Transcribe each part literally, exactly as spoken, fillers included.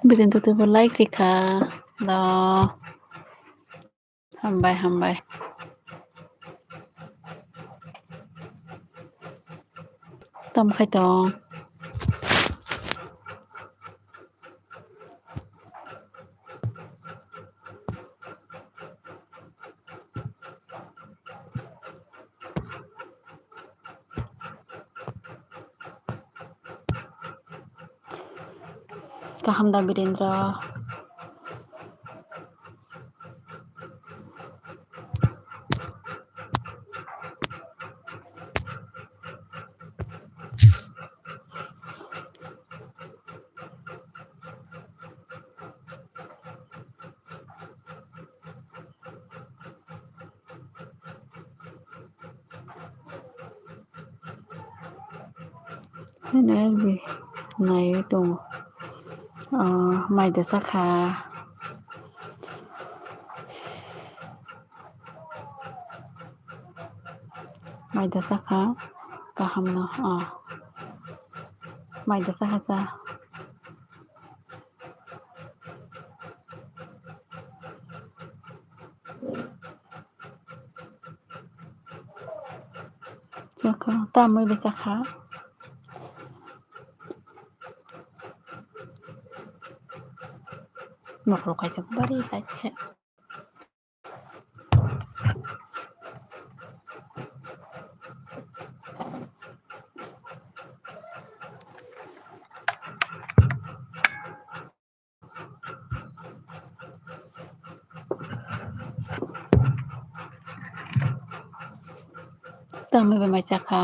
Birendra tei bo like rikha. Lo. Hambai, hambai. Tamo khai tong. Kaham da Birendra? Hino ekbi naiwi tongo. Ah, mai da sakha. Mai da sakha. Kaham no. Ah. Mai da sakha sa. Chakha, tamwi bwsakha. Nokrok kaisa bari hai khe. Tamwi bai mai chakha.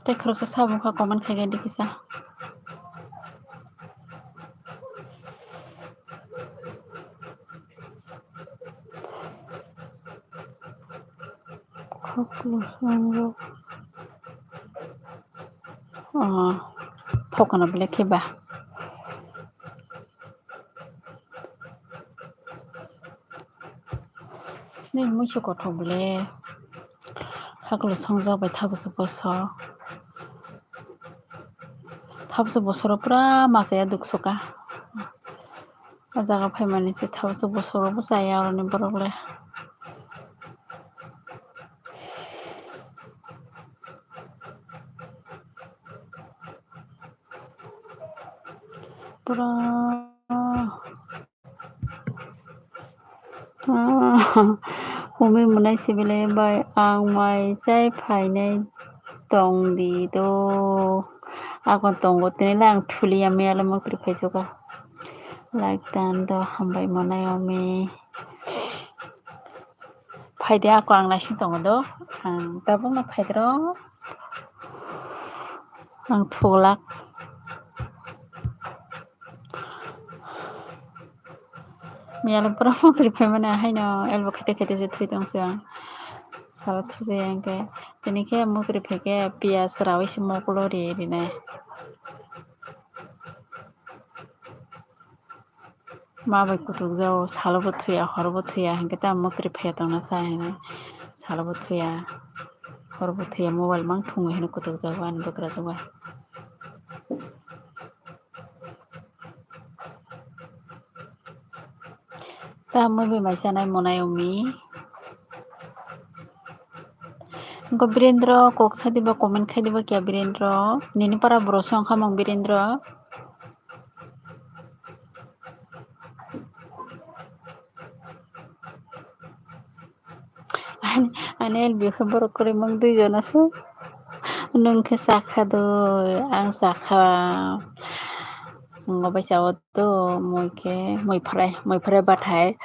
Tei khoroksa sabo kha comment khai di kisa. Khoklo swngo. Oh, thokno belai khe ba. Nini muisu kothok bole. Haklo songjak bai thabusu bosok. Thabusu bosoro pura machaya duksoka. O jaga phaimani se thabusu bosoro bwchaya oroni borok le. Pura. Ah, umi mwnai sibilai bai ang mai chai phainai tong di do. Akon tongo tini le ang thulia miyalo mukri phaijuka. Like dan do hambai mwnai umi. Phaidi ako ang naising tongo do. Ang tabukno phaidoro. Ang thuglak. Miyalo pura mukri phaimani haino elbow khaite khaite se thui tong se ang. Salo thujaya hwnkhe. Tini khe mukri phaikhe piyaj rawi se mokolo ri rinai. Ma bai kutuk jao, salo bo thuya, hor bo thuya, hinkhe ta mukri phaiya tongna sa hinwi. Salo bo thuya, hor bo thuya, mobile mang thungwi hinwi kutuk jao ani bwkrajwk bai. Ta mui bai mai chanai monai umi. Wngkha Birendra kok sadi ba comment khai di ba kya Birendra? Nini para bwrwi se wngkha mung Birendra. Ani, ani L B khe borok kwrwi mung dui jona su. Nwng khe chakha do, ang chakha. Nwng bai chawo do, mui khe, mui phrai, mui phrai bathai.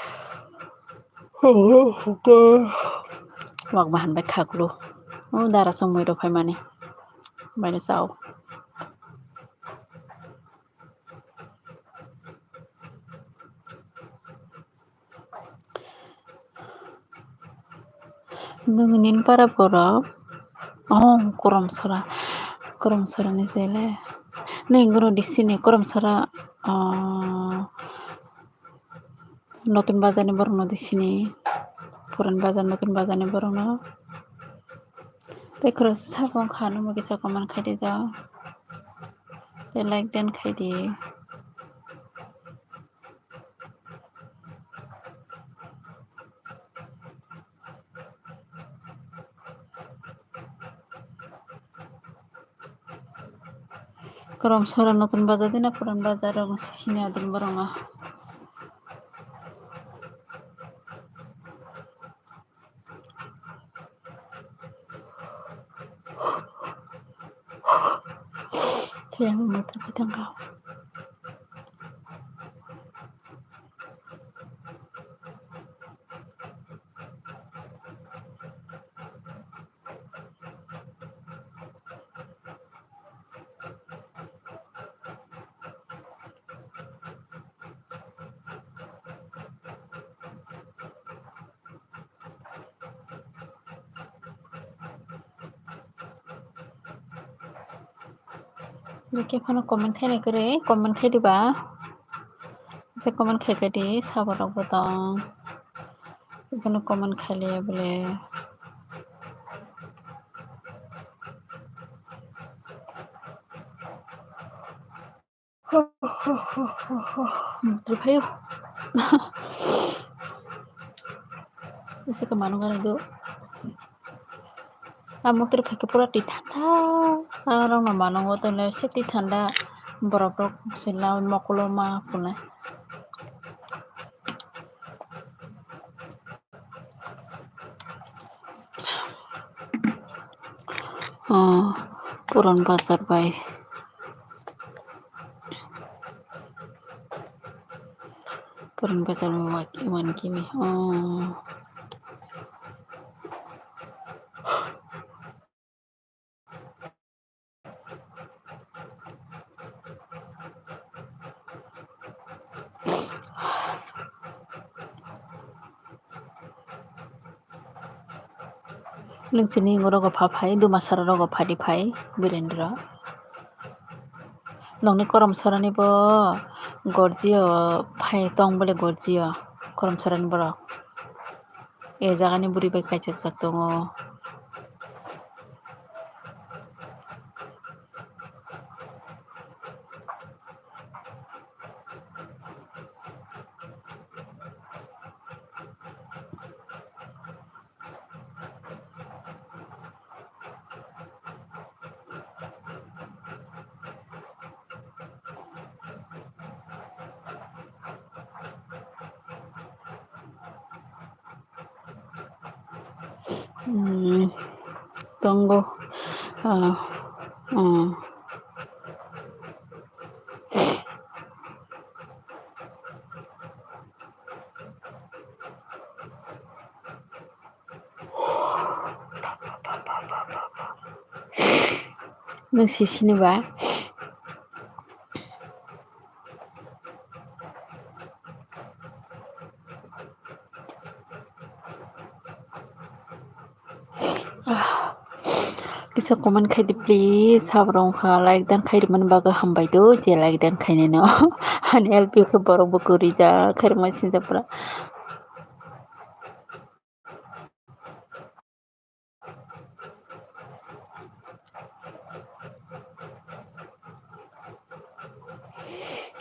Wak bahan bai khaklu. O dara song mui rok phaimani. Baino chao. Nini para borok. Oh, Korom Sora. Korom Sora ni jele. Nini guru di sini Korom Sora. Oh, Notun bazar ni borok no di sini. Puran bazar, notun bazar ni borok no. Tei khoroksa sabo wngkha, nungbo kisa comment khai di do. Tei like den khai di. Korom sora notun bazar dina puran bazar rok sisini adin borok no. Thai ang motor khe thang kha. Jekhe phano comment khaina kwrwi, comment khai diba. Jekhe comment khai kha di, saborok bo tong. Ibono comment khai liya bole. Mukti phaio. Ese ke manu gana do. A mukti phaikhe pura twi thanda. Arokno manungo tei se twi thanda. Borok rok se la mokolo ma phunai. Oh, puran bazar bai. Puran bazar bai one kimi. Oh. Nwng sini oro pha phai, Dumasara rogo phadi phai, Birendra. Nokni korom sorani bo gorjio phai tong bole gorjio korom sorani borok. E jagani bwrwi bai kaichakjak tongo. Hmm, tongo. Ah, hmm. Nwng sisini ba? Kisa comment khai di please, sabrong kha like dan khai rimani bagwi hambai do, je like dan khainai no. Ani L P O khe borok bo kwrwi ja, khairokma sinjak pura.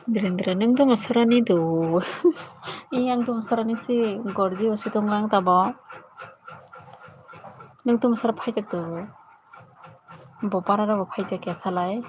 Birendra, nwng Dumasarani do. Iyang Dumasarani si gorji o si tonglang tabo. Nwng Dumasara phaijak do. Bo para rok bo phaijak ya salai.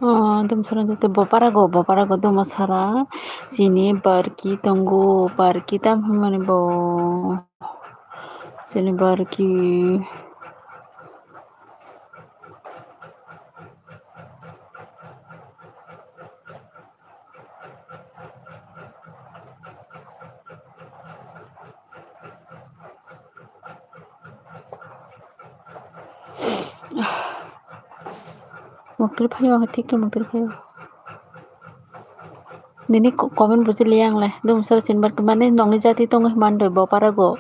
Oh, dum sara joto boparago, boparago duma sara. Chini barki tongo, barki tam hwnmani bo. Chini barki. Muktri phaio, ang thik khe muktri phaio. Nini ko-, comment buji liya ang le. Dum sara chini barki mane nongni jati tongo hwnmani bo parago.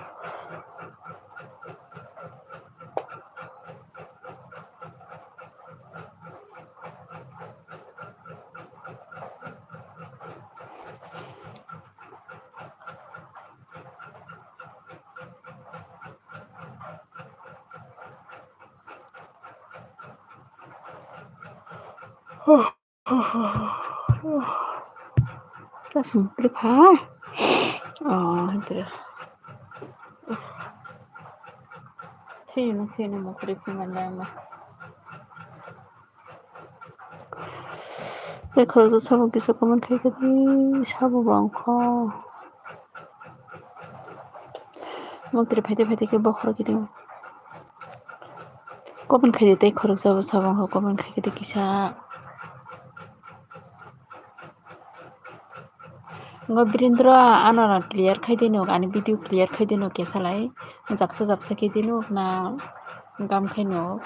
Kasih muktri pha. Oh, itu. Sini, sini muktri pha mandai ma. Tei khoroksa sabo kisa comment khai khe di, sabo bo wngkha. Muktri phaite phaite khe bokhorok khe di. Comment khai di tei khoroksa bo sabo wngkha, comment khai khe di kisa. Ngo Birendra, ano rang clear khai di nuk, ani video clear khai di nuk, kesa lai japsa japsa khai di nuk na gam khai nuk.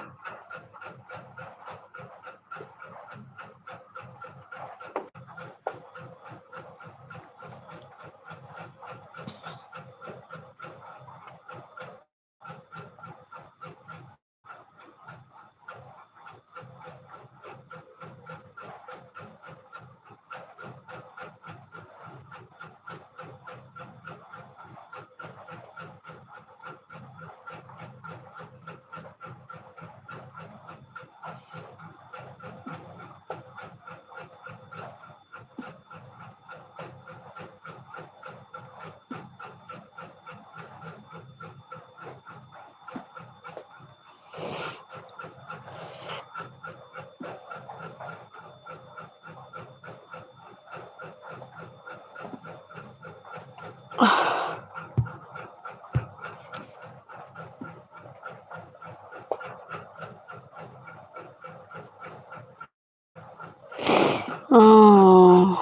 Oh.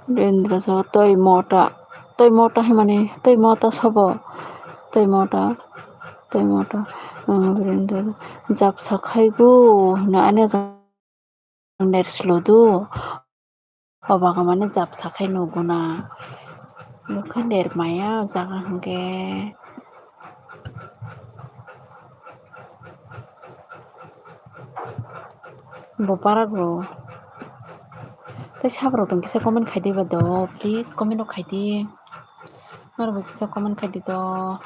Birendra sabo twi mota, twi mota hwnmani, twi mota sabo, twi mota, twi mota, oh, Birendra japsa khaigo hwnwi ani ner slodu. Obaga mane japsa khai nuguna. Nukha ner maya o jaga hwnkhe. Bo para go. Tei saborok tong kisa comment khai diba do, please comment rok khai di. Norok bai kisa comment khai di do.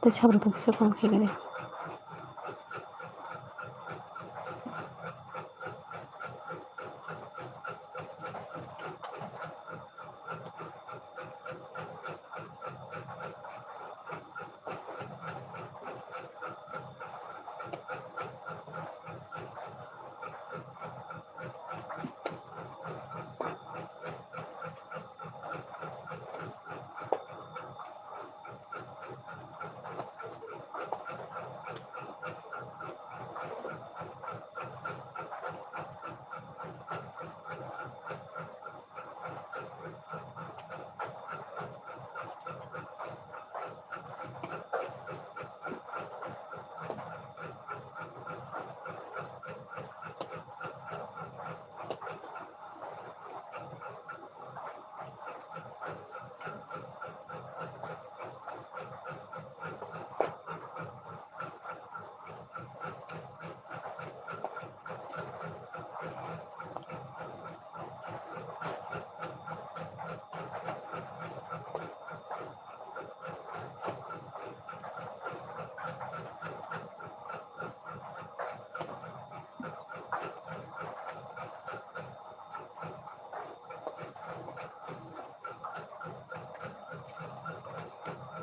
Tei sabra tong kisa phone khaigani.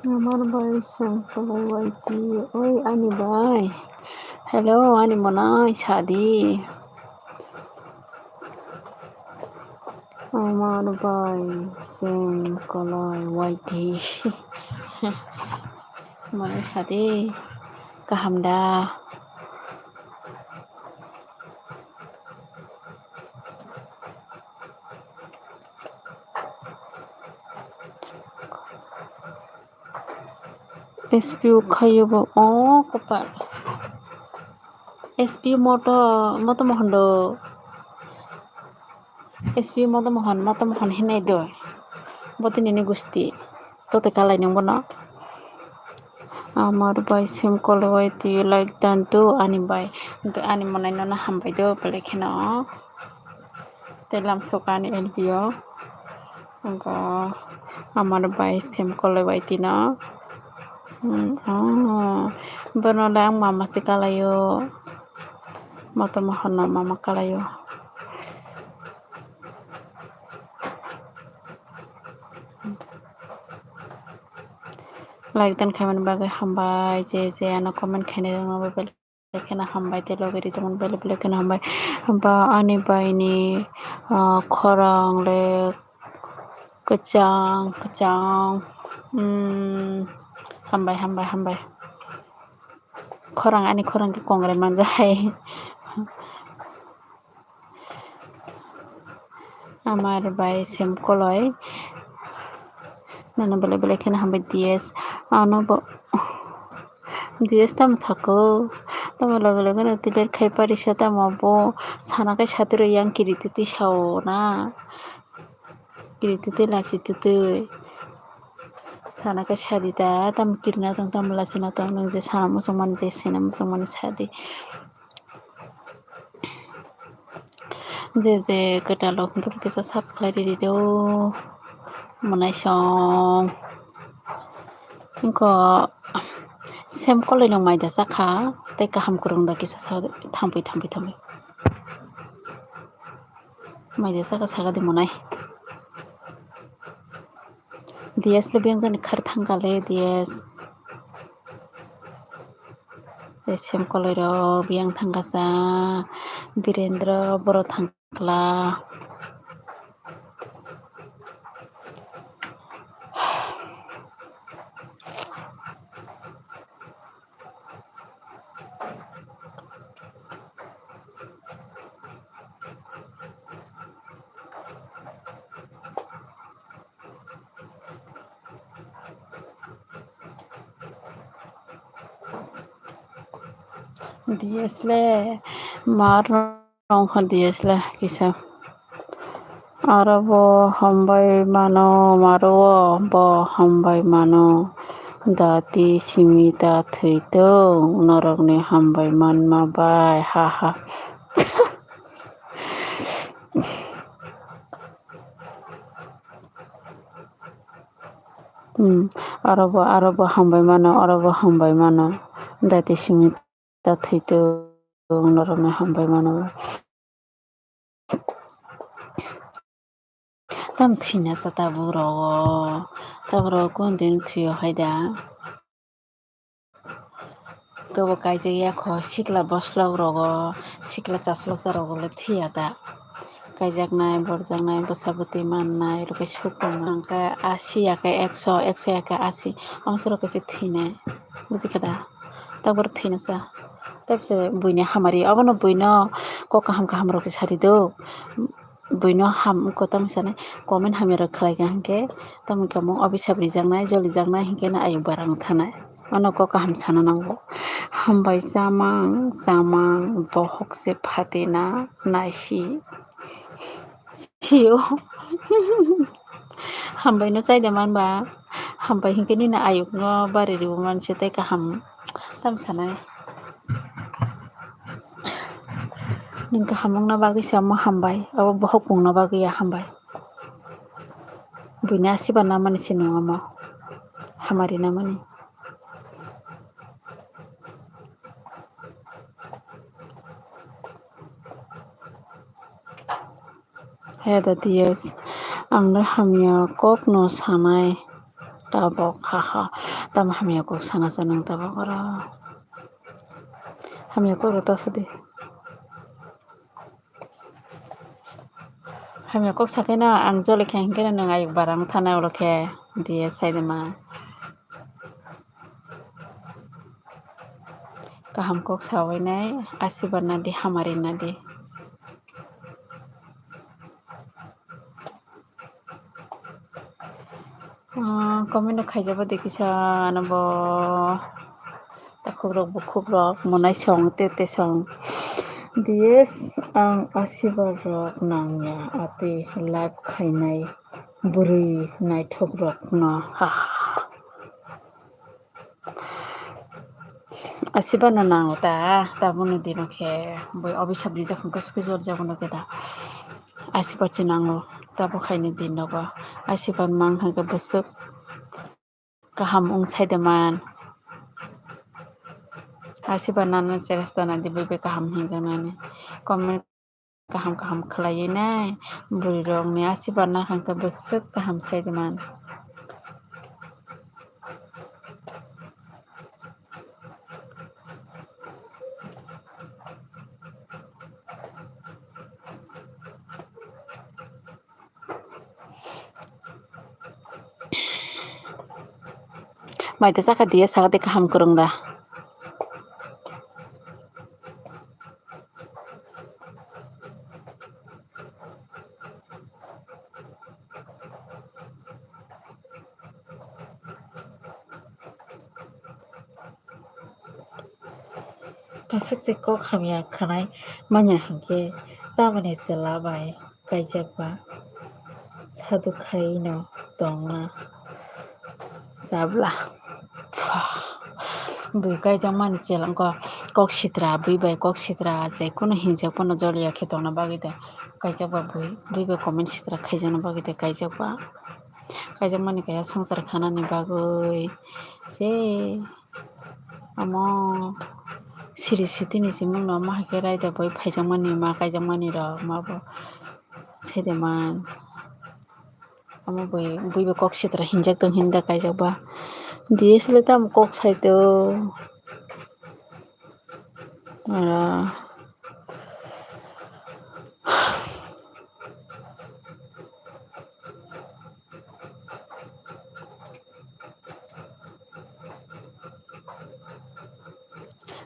Amar bai sengkoloi waiti, oi ani bai. Hello, ani monai sadi. Amar bai sengkoloi waiti. Monai sadi. Kaham da? S P O khayo bo, o kwpal. S P O moto, moto mohon do. S P O moto mohon, moto mohon hinai do. Bo tini ni gusti. Tote kalai nung bono. Amar bai sengkoloi waiti like dan to ani bai. Ani monai no hambai do belai kheno. Te lamsok ani L P O. Ongko amar bai sengkoloi waiti no. Hmm, oh. Bono le ang mama se kalaio. Moto mohon no mama kalaio. Like dan khaimani bagwi hambai, je je ano comment khainai rokno bo belai kheno hambai, tei logi ri tongmani belai belai kheno hambai. Ba ani baini, ah, khorang le kwchang kwchang, hmm, hambai hambai hambai. Khorang ani khorang khe kongrai manjak hai. Amar bai sengkoloi. Nana belai belai kheno hambai D S. Ano bo D S tamo sako. Tamo loge loge no delete khai parisa tamo bo sana kai satiro yang kiri titi sao na. Kiri titi lachi titi. Sana kai sadi da tamo kirina tong tamo lachina tong nung je sana muchung mani je sena muchung mani sadi. Je je kwtal rok hwnkhe bo kisa subscribe ridi do. Monai song. Wngkha sengkoloi no maida chakha tei kaham kwrwng da kisa sa thampui thampui thampui. Maida chakha saka di monai. D S le biyang jani khar thangkha le D S. Tei sengkoloi rok biyang thangkha sa, Birendra borok thangkla. D S le mar rong kha D S le kisa. Aro bo hambai mano, maro bo hambai mano. Dati simi ta thwi tong, norokni hambai manma bai, ha ha. Hmm, aro bo, aro bo hambai mano, aro bo hambai mano. Dati simi ta thwi tong, norokni hambai mano. Tam thwina sa tabuk rogo, tabuk rogo kung din thwiyo hai da. Kebo kaijak ya kho sikla boslok rogo, sikla chaslok cha rogo le thwiya da. Kaijaknai, borjaknai, bwsa bwtwi mannai, rwkhe suk tongma hwnkhe asi ya khe ekso, ekso ya khe asi, amsoro kaisa thwinai, bujikha da? Tabuk thwina sa, tabuk se buini hamari, obono buino kok kaham kaham rok se sari do. Buino ham, ko tamo sanai, comment hamya rok khlai kha hwnkhe, tamo khe omo obisap rijaknai, jolijaknai hwnkhe no ayuk barang thanai. Ano kok kaham sana nango. Hambai chamang, chamang, bohok se phatina, naisi. Sio. Hambai no chaida manba. Hambai hwnkhe nini ayuk no bari ribo manse tei kaham. Tam sanai. Nwng kaham wngna bagwi se omo hambai. Abo bohok wngna bagwi ya hambai. Buini asiba namani se nung omo. Hamari namani. He da D S, ang le hamya kok no sanai, Tabok, ha, ha. Tamo hamya kok sana sa nang tabok oro. Hamya kok ta sadi. Hamya kok sakhe na ang joli khe hinkhe nang ayuk barang thana ulo khe diye saide ma. Kaham kok sawi nai, asibar nadi, hamari nadi. Ah, comment no khaijaba de kisa ano bo takhuk rok bukhuk rok monai song te te song. Yes, ang asibar rok nangya ati live khainai bwrwi naithok rok no. Ha. Asiba no nango ta, tabukni dino khe bui obisap rijak hwnkhe swkijor jabon khe ta. Asiba se nango tabuk haini dino bo. Asiba mang hwnkhe bwswk kaham wng saide man. Asiba nana cheresta nadi bui bai kaham hwnjaknani. Comment kaham kaham khlaiwi nai, bwrwi rokni asiba nahang khe bwswk kaham sai di man. Mai ta chakha diye saka de kaham kwrwng da. Kasak se kok hamya khanai manya hinkhe tamoni chwla bai kaijak ba sadhu khai no tongna chabla. Bui kaijak mani chwla wngkha kok sitra, bui bai kok sitra je kunu hinjak phano joliya khe tongna bagwi de kaijak ba bui, bui bai comment sitra khaijakna bagwi de kaijak ba. Kaijak mani kaya swngchar khanani bagwi se. Omo siri sitini simung no ma hai khe raida boi phaijakmani ma kaijakmani rok ma bo saideman. Omo boi bui bo kok sitra hinjak tong hinda kaijak ba. D S L R tamo kok sai tong. Ora.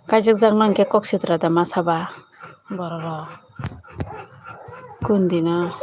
Kaijak jak nang khe kok sitra da ma saba borok rok. Kun dina.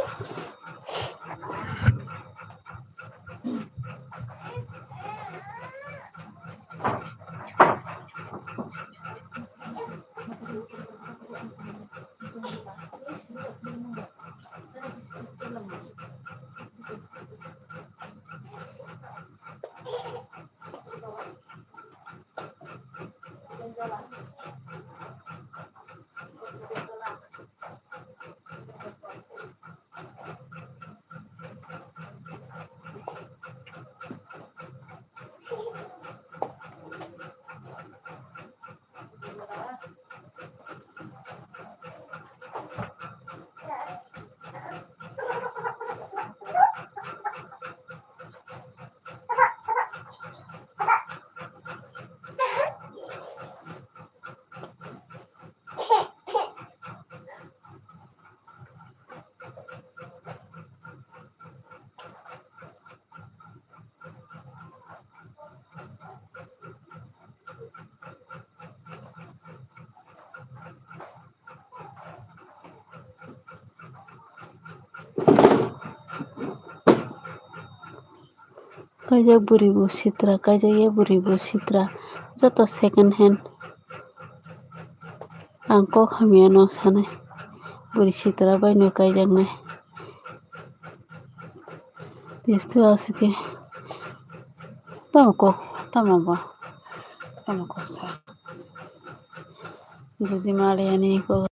Kaijak bwrwi bo sitra, kaijak ya bwrwi bo sitra, joto second hand. Ang kok hamya no sanai, bwrwi sitra bai no kaijaknai. Testo aswk khe tamo kok, tamo bo, tamo kok sa. Buji male ani kok.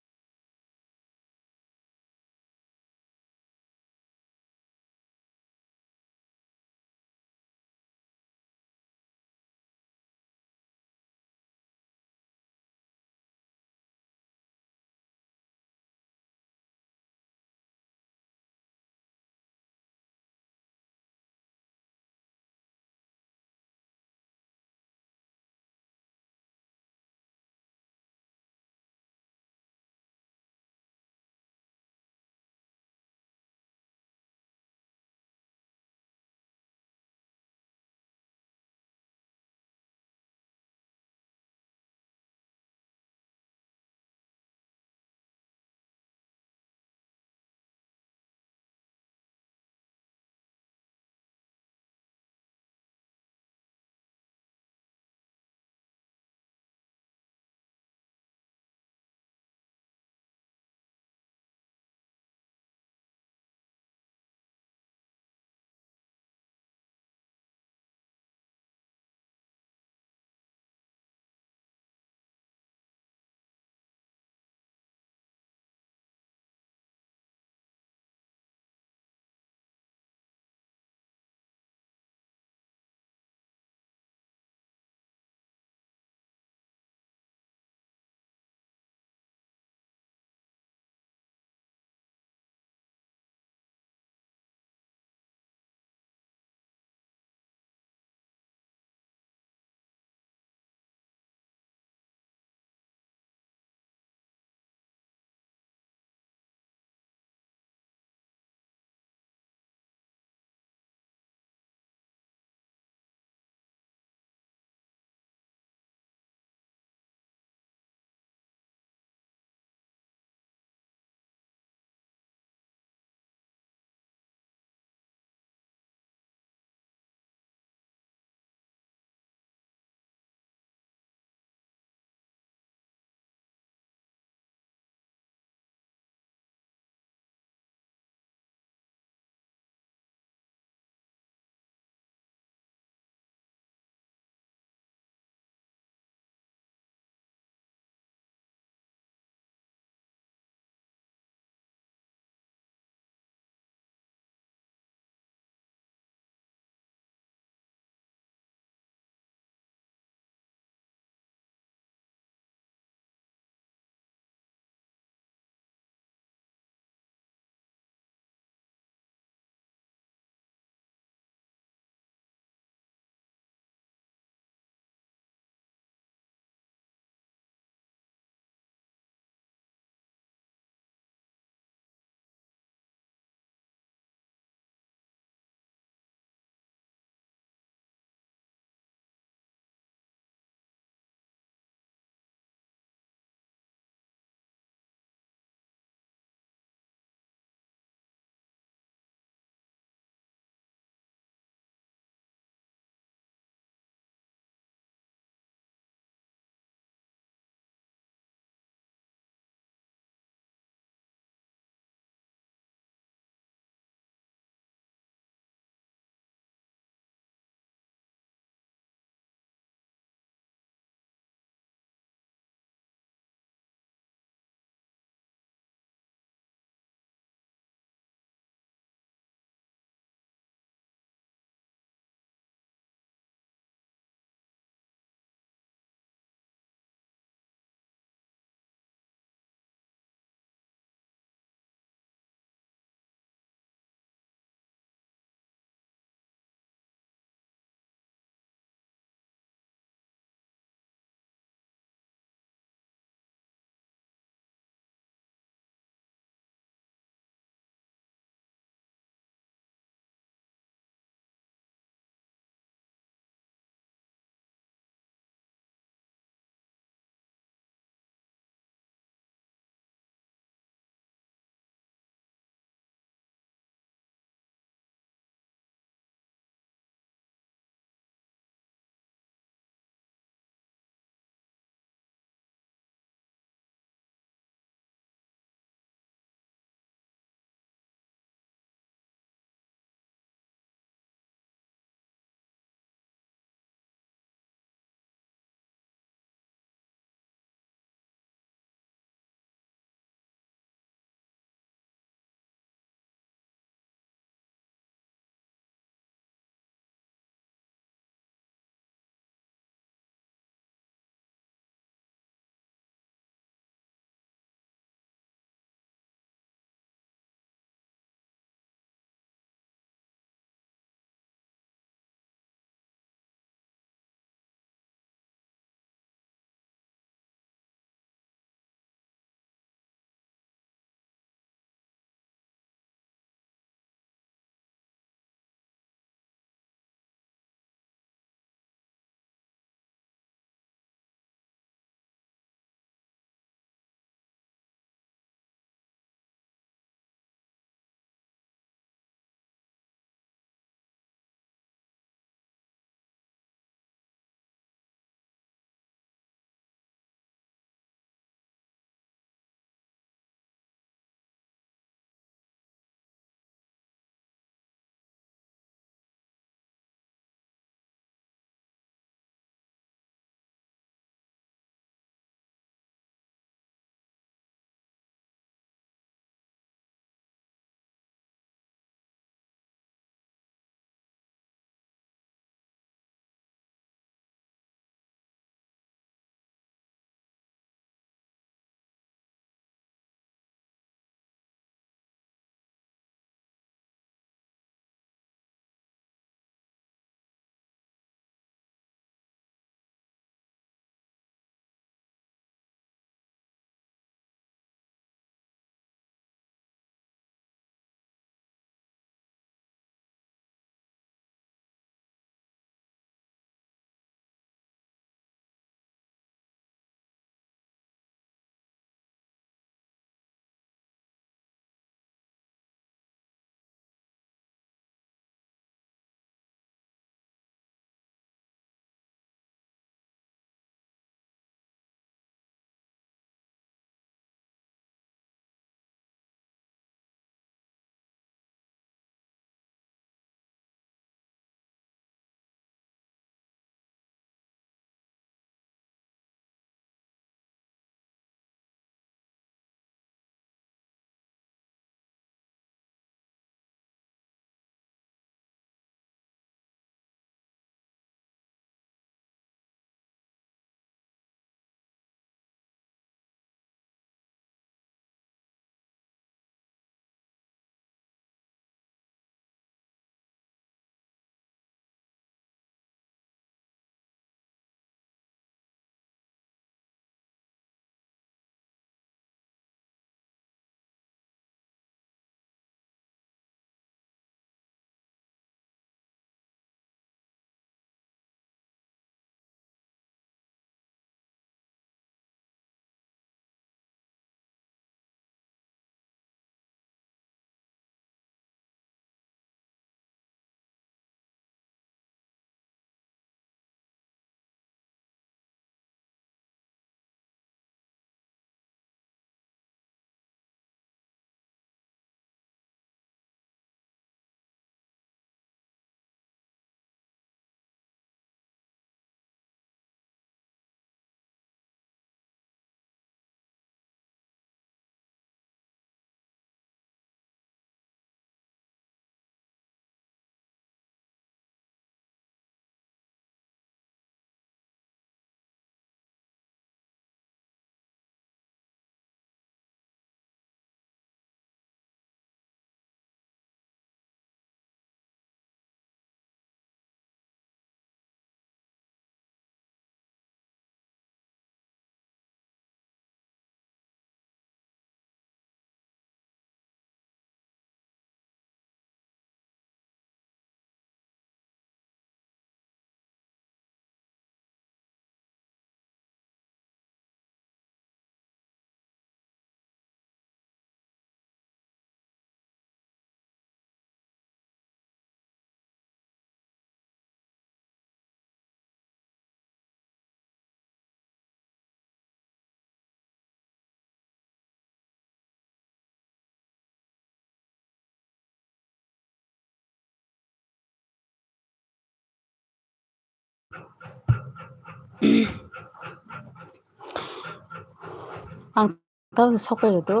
Ang tau sokphaio do.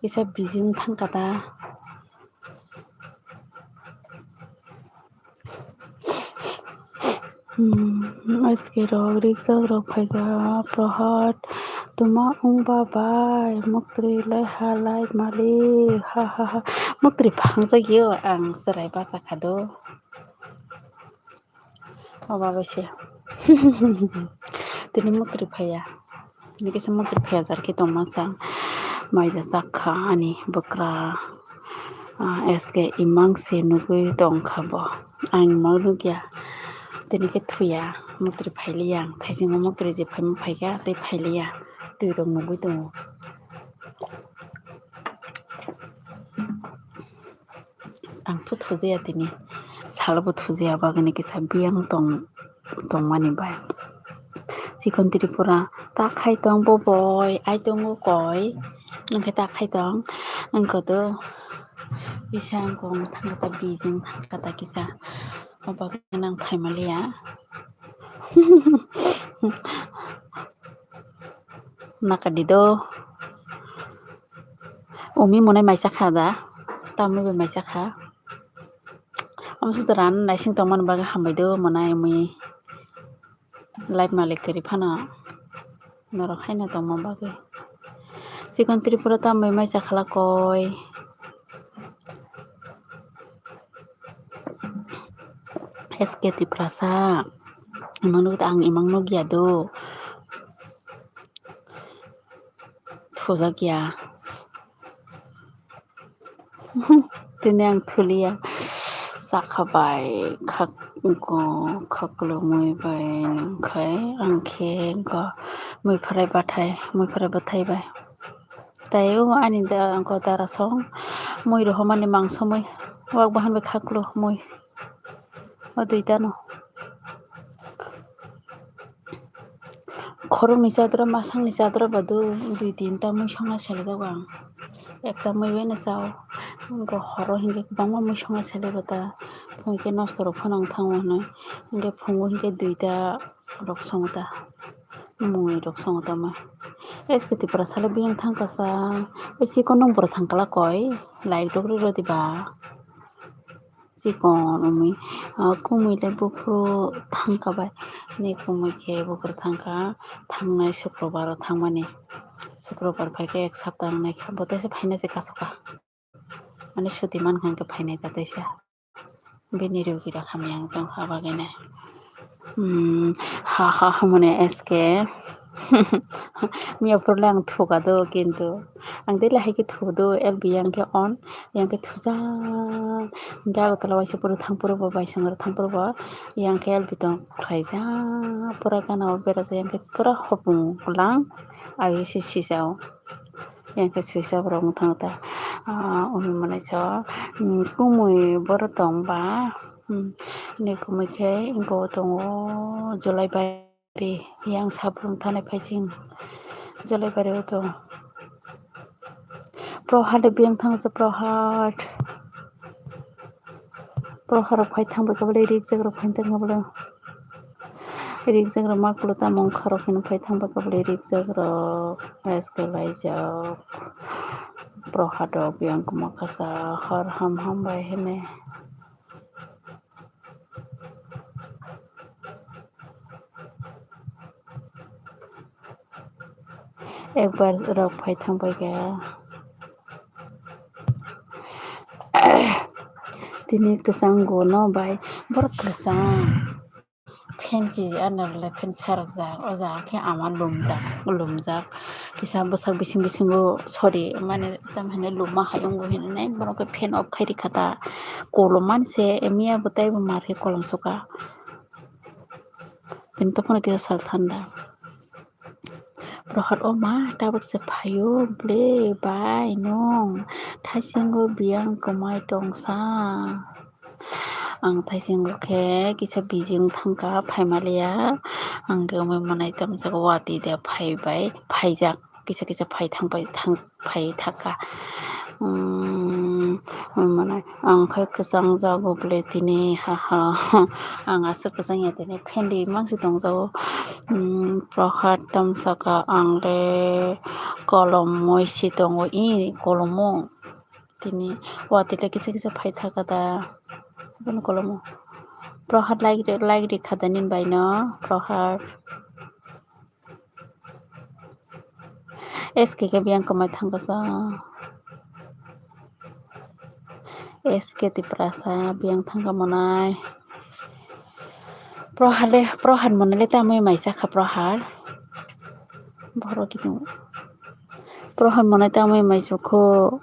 Kisa busy wng thangkha ta. Hmm, S K rok, rijak rok phaikha, Prohad, tuma wngba bai, muktri lai ha lai malik, ha ha ha, muktri phangjak yo, ang chwrai bachakha do. Oba bai se. Tini muktri phaiya. Tini kisa muktri phaiya jar khe tongma sa. Maida chakha ani bwkra. Ah, S K imang se nugwi tongkha bo. Ang imang nugya. Tini khe thuya. Muktri phailiya. Thaisingo muktri je phaima phaikha tei phailiya. Twi rok nugwi tongo. Ang thu thujaya tini, salo bo thujaya bagwni kisa biyang tong, tongmani bai. Chikon Tripura, ta khai tong bo boi, ai tongo koi, wngkhe ta khai tong, wngkha do, kisa wngkha ta bijing thangkha ta kisa, o bagwino ang phaimaliya. Nakadi do. Umi monai maisa kha da. Tamni bai maisa kha. Omo sujara naising tongmani bagwi hambai do monai umi. Live malik kwrwi phano norok haino tongma bagwi. Chikon Tripura tambai maisa khala koi. S K Tiprasa. Imang nukda ang imang nukya do. Thujakya. Tini ang thuliya. Sakha bai khak-, khaklo mui bai nungkhai ang khe go mui phrai bathai, mui phrai bathai bai. Tai o ani da, angko dara song mui rohormani mangso mui. Wak bahan bai khaklo mui. O duitano. Khoroknwi chadra, masangni chadra ba do, dui tinta mui songna selajago ang. Ekta mui bai no chao. Angko horo hinkhe kwbangma mui songna selaiba ta. Phung khe nosto rok phano wng thango hinwi. Hinkhe phungo hinkhe duita rok songo ta. Mui rok songo ta mui. S K Tiprasa le biyang thangkha sa. Isi ko nung bwrwi thangkha la koi. Like rok rw rw diba. Chikon wngwi, ah, kumui le buphuru thangkha bai. Ni kumui khe buphuru thangkha, thangnai sukrobar o thangmani. Sukrobar phaikhe ek sapta wngnaikha, bo teisa phaina se kasoka. Ani suti mankha hinkhe phainai ta teisa. Bini rogi rok hamya wng tongkha bagwino. Hmm, ha, ha, ha, mane S K. Miya phuru le ang thuka do, kintu ang tei lahai khe thudo, L B yang khe on, yang khe thuja. Hinkhe Agartala waisa phuru thang phuru bo, baisongni thang phuru bo, yang khe L B tong khlaijak, pura gana o berajak, yang khe pura hopung lang, awi se sijao. Yang khe switch off rok wng thango ta. Ah, umi mwnai so, hmm, kumui boro tong ba, hmm, ni kumui khe wngkha o tongo Jolaibari, yang Sabrung thani phaising Jolaibari o tongo. Prohad biyang thangsa Prohad. Prohad rok phai thang bai khe bwlai rijak rok phai thang khe bwlai. Rijak rok ma kulu tamo wngkha rok hino phai thang bai khe bwlai rijak rok S K laijak. Prohad rok biyang kwma kasa hor ham ham bai hini. Ekbar rok phai thang bai khe. Tini kwchang gono bai borok kwchang. Phensi anarle phen sarokjak, o jaga khe ama lumjak, lumjak. Kisa bwsak bising bisingo, sorry, mane, tam hinwi luma hai wngo hinwi borok khe fan off khai rikha ta. Kolom manse, miya bo teibo mar khe kolom suka. Tini to phano kisa sal thanda. Prohad, o ma, tabuk se phaio ble bai nwng thaisingo biyang kwmai tongsa. Ang thaisingo khe kisa busy wng thangkha, phaimaliya. Ang khe umui mwnai tongjago, watwi de phaibai, phaijak, kisa kisa phai thangbai, thang, phai thangkha. Hmm, mane, ang khe kwchang jago ble tini, ha, ha. Ang aswk kwchang ya tini, phendi mangsi tong jago. Hmm, Prohad tam saka, ang le kolom moi si tongo, i kolomo. Tini watwi le kisa kisa phai thaka da. Bono kolomo. Prohad like, like rikha da nini bai no, Prohad. S K khe biyang kwmai thangkasa. S K Tiprasa biyang thangka monai. Prohar le, Prohar monai le tamui mai chakha Prohar. Borok kiting. Prohar monai tamui mai chukho.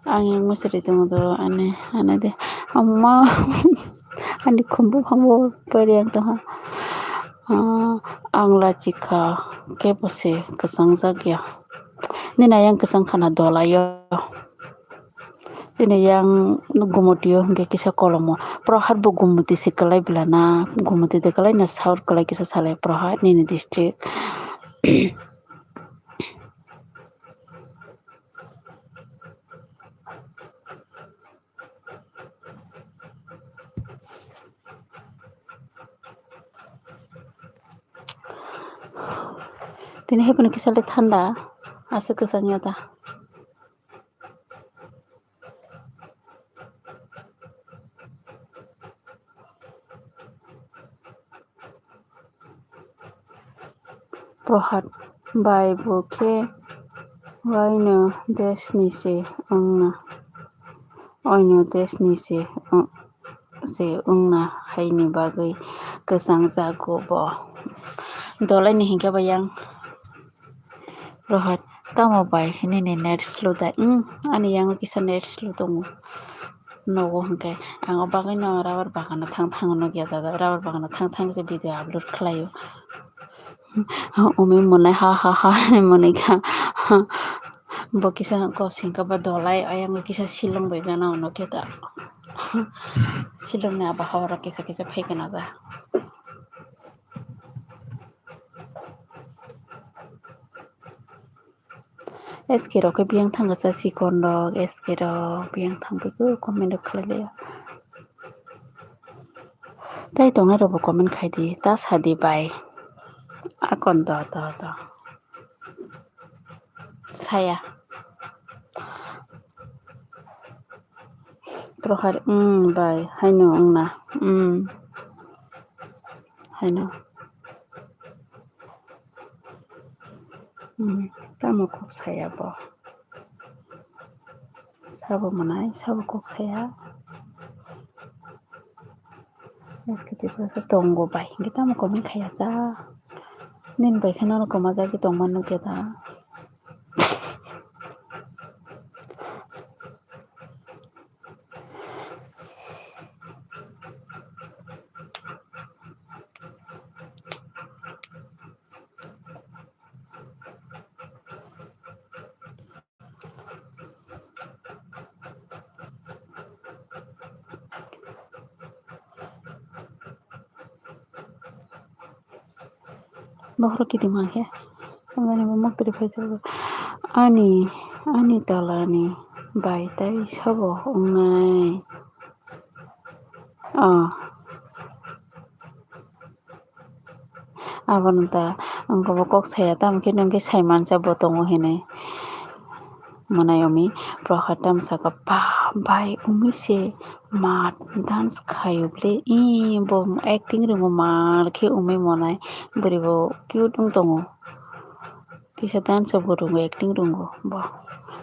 Ang yang masri tongo do ani, ani de. Amma. Ani khumbu phango pari ang tongha. Ah, ang lachikha kebo se kwchang jak ya. Nini ayang kwchang khana dolaio. Nini ayang gumutio hwnkhe kisa kolomo. Prohar bo gumuti se kwlai bwlana, gumuti de kwlai na saur kwlai kisa salai Prohar nini district. Tini hai phano kisa le thanda, aswk kwchang ya ta. Prohad bai bo khe waino deshni se wngna, oino deshni se wng-, se wngna haini bagwi kwchang jago bo. Dolaini hinkhe bo yang Prohad, tamo bai nini net slow da? Hmm, ani yango kisa net slow tongo. Nogo hwnkhe ang o bagwino rubber bagano thang thang nukya dada, rubber bagano thang thang se video upload khlaio. Umi monai ha ha ha hinwi monai kha. Bo kisa kosing khe ba dolai, ayang kisa silong bai gana ono khe ta. Silong ni abo habar kisa kisa phai gana da. S K rok khe biyang thangkha sa sikon rok, S K rok biyang thangphai khe comment rok khlai lai. Tai tongnai rok bo comment khai di, ta sa di bai. Akon do, do, do. Saya. Prohar, hmm, bai, haino wngna, hmm. Haino. Hmm, tamo kok saya bo. Sabo mwnai, sabo kok saya. S K Tiprasa tongo bai, hingke tamo comment khaya sa. Nini bai khe nono kwma jagwi tongma nukya da. Bokhorok kiting ma khe, ani bo moktori phai jago. Ani, ani talani bai tai sabo wngnai. Oh. Abono ta, ang bo kok saya, tamo khe nwng khe sai mansa bo tongo hinwi. Mwnai umi, Prohad tam saka, "Ba, bai, umi se mat dance khaio bwle, ee, bo acting ringo mar khe umi mwnai, bwrwi bo cute wng tongo." Kisa dance bo rwngo, acting rwngo bo.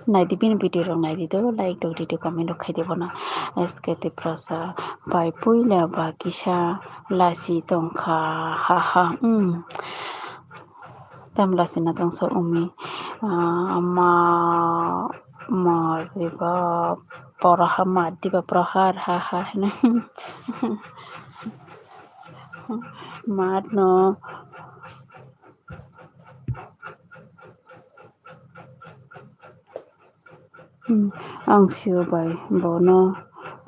Naidi bini video rok naidi do, like rok ridi, comment rok khaidi bono. S K Tiprasa bai puila ba kisa lasi tongkha, ha ha, hmm. Tam lasi na tongsa umi, ah, ama ma diba pora ha ma diba pora har ha ha hino. Mat no. Hmm, ang sio bai bono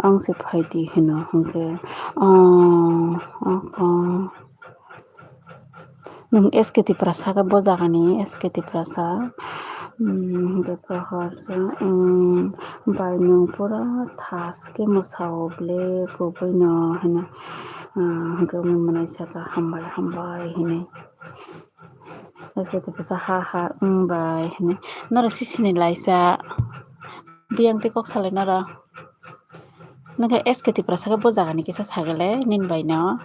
ang se phaidi hino hwnkhe, ah, ah, ah. Nwng S K Tiprasa khe bo jagani S K Tiprasa. Hmm, hwnkhe Prohor, hmm, bai nwng pura thas khe mwsao ble kubui no hwnwi, ah, hwnkhe umui mwnai saka hambai hambai hwnwi. S K Tiprasa ha ha wng bai hwnwi. Norok sisini laisa. Biyang tei kok salai norok. Nwng khe S K Tiprasa khe bo jagani kisa sagale nini bai no.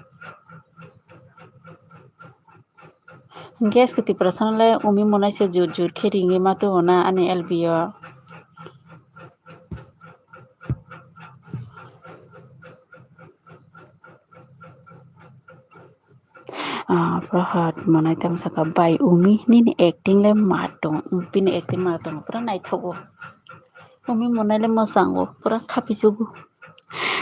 Hwnkhe S K Tiprasa no le umi monai se jur jur khe ringwi ma tubu na ani L B o. Ah, Prohad monai tamo saka, "Bai umi, nini acting le ma tong, bini acting ma tong, pura naithogo. Umi monai le mwchango, pura khapichugo."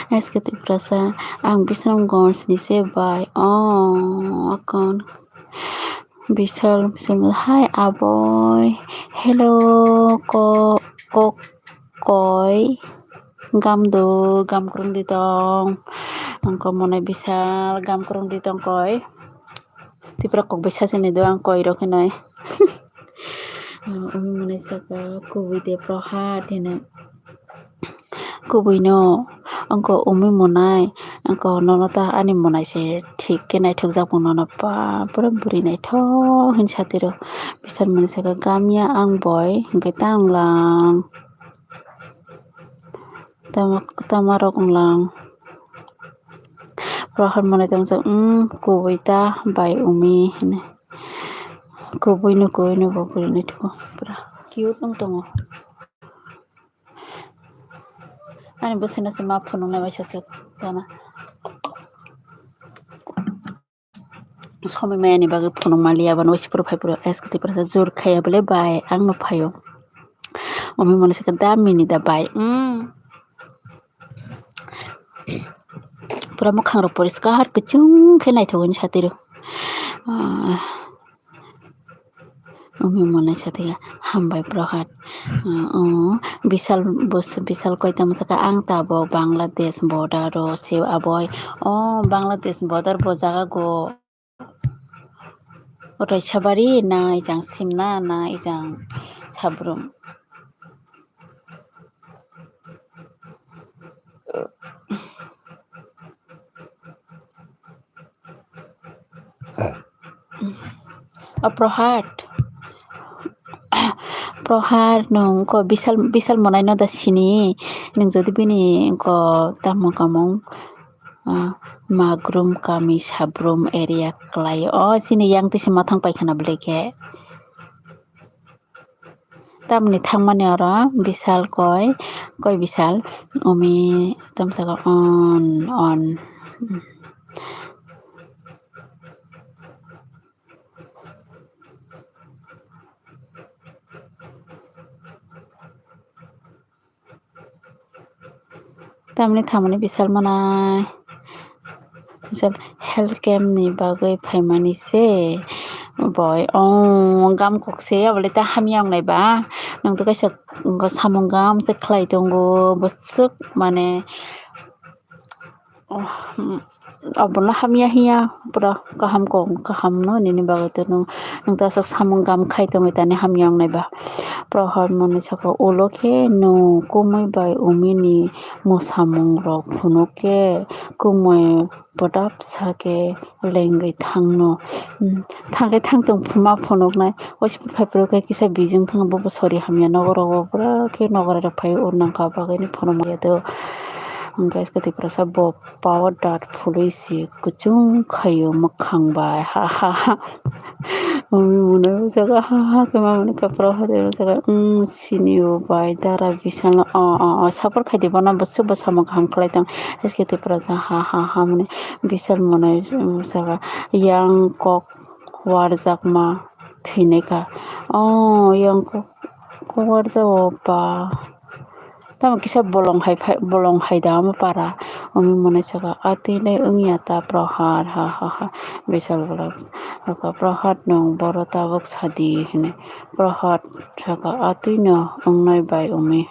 S K Tiprasa, "Ang Bisramganj ni se bai." Oh, akon. Bisal, Bisal, "Hi, aboi. Hello, ko, ko, koi." Gam do, gam kwrwng di tong. Ang kok monai Bisal, gam kwrwng di tong koi. Tipra kok bai sasini do ang koi rok hinoi. Umi monai saka, "Kubui de Prohad," hinoi. "Kubui no, ang kok umi monai, ang kok nono ta ani monai se thik khe naithok jak bo nono pa, pura bwrwi naithok," hin satiro. Bisal monai saka, "Gamya ang boi, hwnkhe ta wng lang." Tama, tama rok wng lang. Prohor monai tongsa, "Umm, kubui ta bai umi," hwnwi. Kubui no, kubui no bo kwrwini thugo. Pura cute wng tongo. Ani bwsai no se ma phunuknai waisa se tana. Somoi maya ni bagwi phunuk maliya, bono waisa phuru phai phuru S K Tiprasa jur khaiya bole bai ang no phaio. Umi monai saka, "Da mini da bai." Mm. Pura mwkhang rok poriskar kuchung khe naithok hwn satiro. Ah. Umi monai satiro, "Hambai Prohad." Ah, oh, Bisal bus-, Bisal koi tamo saka, "Ang tabo Bangladesh border o se aboi." Oh, Bangladesh border bo jaga go. Otoisabari na ijang Simna na ijang Sabrum. O Prohad. Prohad, nwng ko Bisal, Bisal monai no da sini. Nwng jodi bini ko tamo kamung. Ah, Magrum kami Sabrum area kwlai. O, chini yang tisi mathang paikha na bwlai khe. Tamni thangmani oro Bisal koi, koi Bisal, umi tamsaka on, on. Tamni thamani Bisal monai. Bisal health camp ni bagwi phaimani se. Boi, oh, gam kok se, abole ta hamya wngnai ba. Nwng to kaisa samung gam se khlai tongo, bwswk mane, oh, mm, abono hamya hiya, pura kaham kok, kaham no nini bagwi to nwng, nwng ta sak samung gam khai tongwi tani hamya wngnai ba. Prohor monwi saka, ulo khe nwng kumui bai umini mwsamung rok phunuk khe kumui bodap sa khe lengwi thangno. Hmm, thangkhe thangtong ma phunuknai. Waisa phai phuru khe kisa bijing thang bo, bo sori hamya nogo rogo pura khe nogo rok phai ur nangkha bagwi ni phunukya do. Hwnkhe S K Tiprasa bo powder phului si kuchung khaio mwkhang bai, ha, ha, ha. Umi monai saka, ha, ha, khe ma mani kapra hade saka, um, sini o bai dara Bisal no, o, o, o, support khai di bono, bwswk bo samung kaham khlai tong. S K Tiprasa, ha, ha, ha, mani Bisal monai, um, saka, yang kok warjakma thwinai kha. O, yang kok, kok warjago ba. Tamo kisa bolong hai phai, bolong hai da omo para. Umi monai saka, "Atwi le wngya ta Prohar, ha, ha, ha." Bisal bolong saka, "Prohar nwng boro tabuk sadi," hwnwi. Prohar saka, "Atwi no wngnai bai umi."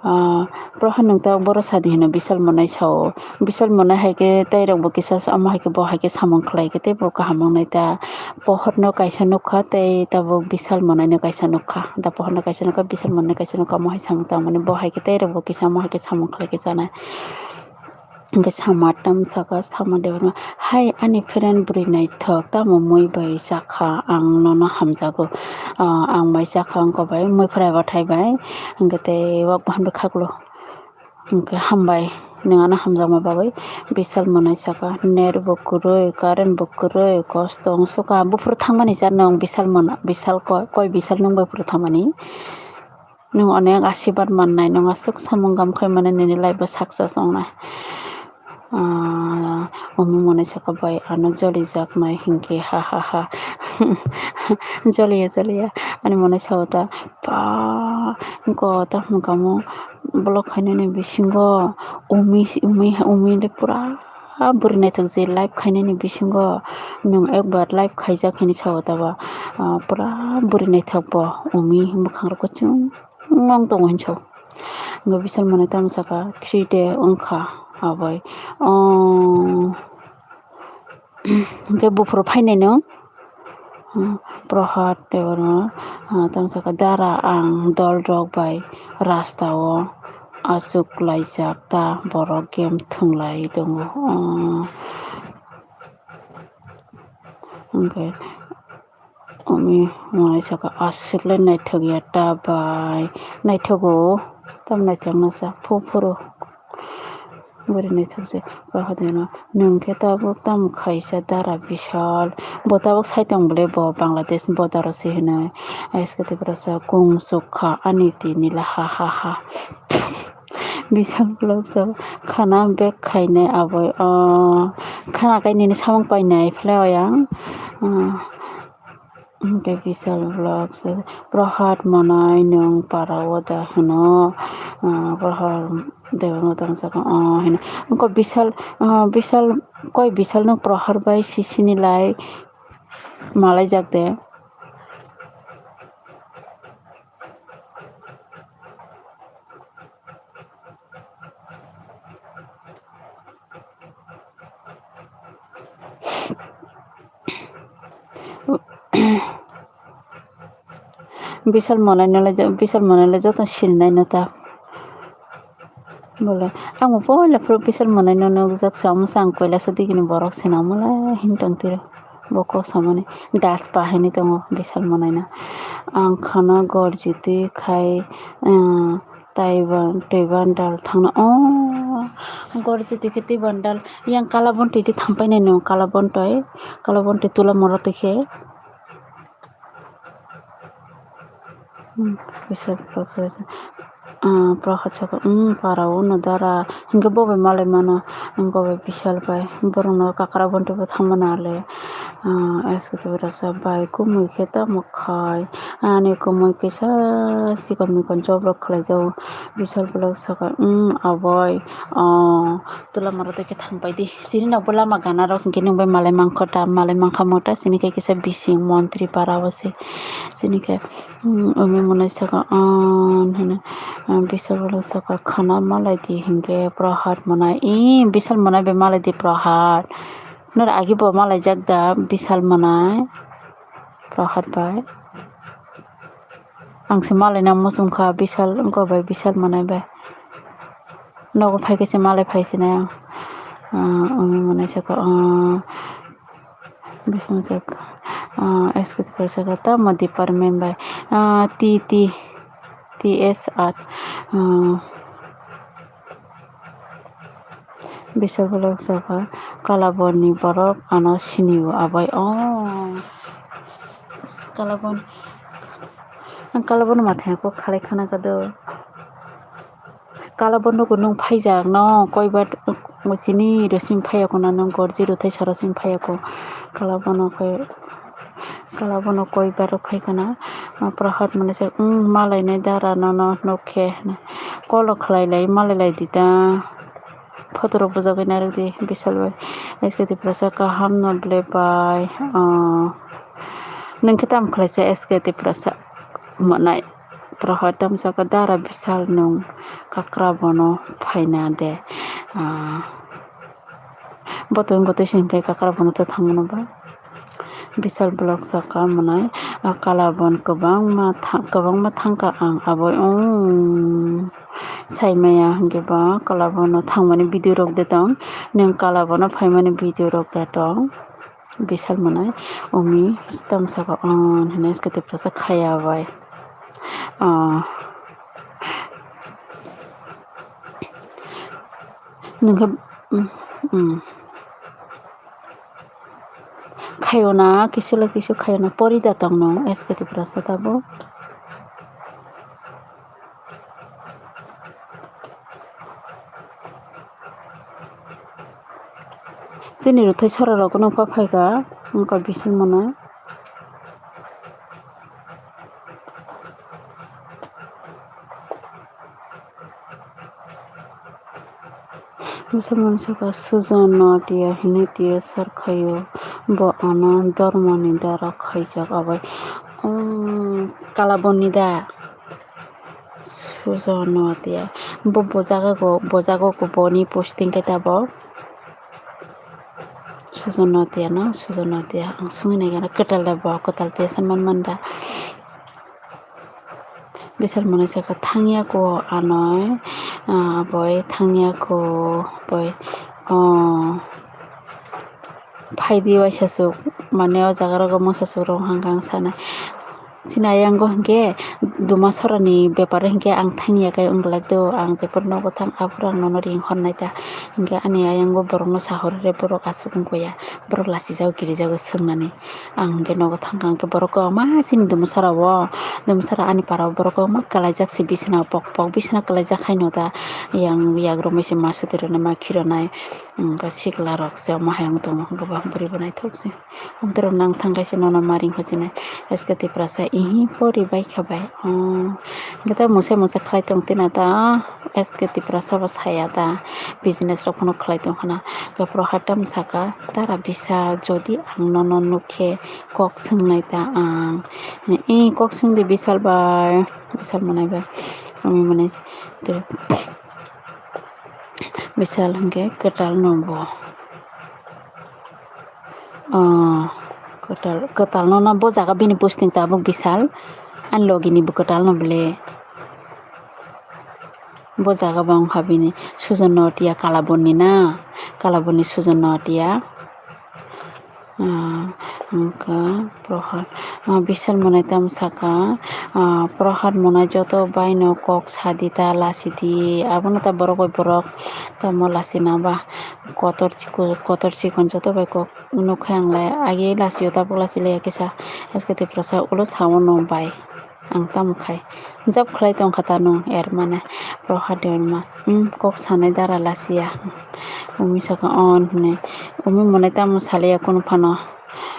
Ah, Prohar nwng tabuk boro sadi hino Bisal Monai sao. Bisal Monai hai khe tei rok bo kisa sa, omo hai khe bo hai khe samung khlai khe tei bo kaham wngnai ta. Pohor no kaisa nukha tei tabuk Bisal Monai no kaisa nukha. Da Pohor no kaisa nukha, Bisal Monai no kaisa nukha, omo hai samung tangmani bo hai khe tei rok bo kisa omo hai khe samung khlai khe chanai. Hingke sama tam saka, sama debana, "Hai, ani friend bwrwi naithok, tamo mui bai chakha, ang nono hamjago." Ah, ang bai chakha, wngkha bai, mui phrai bathai bai, hingke tei wak bahan bai khaklo. Hingke hambai, nwng ano hamjakma bagwi. Bisal Monai saka, "Net bo kwrwi, current bo kwrwi, kosto wng sukha, buphuru thangmani cha nwng Bisal Mona, Bisal koi, koi Bisal nwng bai phuru thangmani?" Nwng onek asibad mannai, nwng aswk samung kam khaimani nini life bo success wngnai. Ah, omo monai saka bai ano jolijaknai hinkhe ha ha ha. Joliya joliya ani monai sao ta pa ko ta hwnkha mo block khainani bisingo umi umi umi le pura. Ah, bwrwi naithok je live khainani bisingo nwng ekbar live khaijak hinwi sao tabo, ah, pura bwrwi naithok bo umi mwkhang rok kuchung wng tongo hinwi sao. Hwnkhe Bisal Monai tamo saka three day wngkha aboi, oh, hwnkhe buphuru phainai nwng. Hmm, Prohad Debbarma, ah, tamo saka, "Dara, ang dol rok bai rasta o achuk laijak ta, borok game thwng lai tongo." Oh. Hwnkhe omi monai saka, "Aswk le naithok ya ta bai, naithogo, tamo naithok no sa, phu phuru." Bwrwi naithok se, Prohad no, "Nwng khe tabuk tamo khaisa dara Bisal? Bo tabuk sai tong bwle, bo Bangladesh border o se hinwi." Aske Tiprasa kung sukha ani tini le ha ha ha. Bisal vlog so khana bek khainai aboi, o khana kai nini samung painai phle oyang. Hwnkhe Bisal vlog se, "Prohad Monai nwng para o da?" hwno. Ah, Prohad Debbarma tamo saka, "Oh," hino. Wngkha Bisal, ah, Bisal, koi Bisal no Prohad bai sisini lai malaijak de. Bisal Monai no le, Bisal Monai le joto sininai no ta. Bole, ang bo poila phuru Bisal Monai no nukjak, sa omo se ang koilasa digini borok sina omo le hini tong tiro. Bo kok samani daspa hinwi tongo Bisal Monai no. Ang khana gorjiti khai, ah, taiban, taiban dal thangna. Oh, gorjiti khe taiban dal. Yang kalabon twi twi thampainai no, kalabon twi, kalabon twi tula mora twi khe. Hmm, Bisal vlog se, ah, Prohad saka, "Hmm, para o no dara." Hingke bo bai malai mano, bo bai Bisal bai. Borok no kakra bonti bo thangmani ale. Ah, aske to rasa bai kumui khe tamo khai. Ani kumui kisa sikon mikon job rok khlai jago. Bisal vlog saka, "Hmm, aboi, oh, tula mora twi khe thangpai di. Chini nok bo lama gana rok hingke nwng bai malai mankho ta, malai mankha mo ta, chini khe kisa bising montri para o se." Chini khe, um, umi monai saka, "An," hino, um, Bisal Monai saka, "Khana malai di," hinkhe Prohad Monai, "Ee, Bisal Monai bai malai di Prohad. Noro agi bo malaijak da Bisal Monai, Prohad bai?" Ang se malaina muchungkha Bisal, wngkha bai Bisal Monai bai. Nogo phai khe se malai phai sinai ang. Ah, umi monai saka, ah, bising jak, ah, S K T saka tamo department bai. Ah, T T, T S R. Ah, Bisal Vlog saka, "Kalabon ni borok ano sini o abai." Oh. Kalabon. Ang Kalabon matha ko khalai khana kado. Kalabon no nung phaijak no koibar chini rosing phaiya ko na nung gorji rothai sa rosing phaiya ko. Kalabon no koi, Kalabon no koibar rok phai kana. Prohad mane se, "Hmm, malai nai dara no no nokhe." Kolo khlai lai malai lai di ta. Photo rok bujagwi narwk di Bisal bai. S K Tiprasa kaham no ble bai. Ah, nwng khe tamo khlai se S K Tiprasa monai. Prohad tamo saka, "Dara Bishal nwng kakra bono phaina de?" Ah, bo tong kotwi se hinkhe kakra bono to thangmano ba. Bishal Vlog saka mwnai, ah, Kalabon kwbangma tha-, kwbangma thangkha ang abo, um, saimaya hinkhe ba Kalabono thangmani video rok de tong, nwng Kalabono phaimani video rok de tong. Bishal mwnai, umi tamo saka, on hwnwi S K Tiprasa khaya bai. Ah. Nwngkhe, mm, mm. Khayona, kisu le kisu khayona, pori da tongno S K Tiprasa tabuk. Chini rwthai sora rok no pha phaikha, wngkha Bishal mwnai. Bishal mwnai saka, "Sujon no tiya hini tiya sar khayo, bo ano dormo ni dara khaijak abai." Umm, Kalabon ni da? Sujon no tiya. Bo, bo jaga go, bo jaga go boni posting khe tabok. Sujon no tiya no, Sujon no tiya. Ang sungwi naikhe kwtal da bo, kwtal tiya se man man da. Bishal mwnai saka, "Thangya ko anoi, ah, boi thangya ko boi, oh, phaidi waisa suk, mane o jaga rogo mungsa suk rok hang kang sanai." Chini ayang go hinkhe duma sorani bepar hinkhe ang thangya kai wng belai do, ang jephuru nogo thang aphuru ang nono ring hornai ta, hinkhe ani ayang go borok no sahorre borok aswk wngkha ya, borok lachijak kirijago swngnani. Ang hwnkhe nogo thangkha, hwnkhe borok kwbangma chini dumusarao, dumusara ani parao borok kwbangma kwlaijak se, bisina pok pok bisina kwlaijak haino da, yang yak romwi se ma sotwi rwnai, ma khironai, wngkha sikla rok se omo hai wng tongo, hwnkhe bo bwrwi bo naithok se. Amtwrwng nang thang kaisa nono ma ring hochinai, S K Tiprasa ihi pori bai kha bai. Oh, hwnkhe ta musa musa khlai tong tina ta, S K Tiprasa bo saya ta, business rok phano khlai tong khna. Hwnkhe Prohad tamo saka, "Dara Bishal, jodi ang nono nuk khe kok swngnai ta ang." E, kok swngdi Bishal bai, Bishal mwnai bai. Ami mwnai, Bishal hwnkhe kwtal no bo. Ah, kwtal, kwtal no na bo jaga bini posting tabuk Bishal. Ani logi ni bo kwtal no bole. Bo jaga bo wngkha bini Sujon Notiya, Kalabon ni na, Kalabon ni Sujon Notiya. Ah, wngkha Prohad, ah, Bishal mwnai tamo saka, ah, Prohad mwnai joto bai no kok sadi ta, lachidi, abono ta borok bai borok tamo lachina ba, kotor chikon, kotor chikon joto bai kok nukha ang lai, agi lachio tabuk lachilaiya kisa, S K Tiprasa ulo sao no bai. Ang tamo khai jab khlai tongkha ta nwng er mane, Prohad Debbarma, hmm, kok sanai dara lachiya. Umi saka on hwnwi, umi mwnai tamo salaiya kunu phano.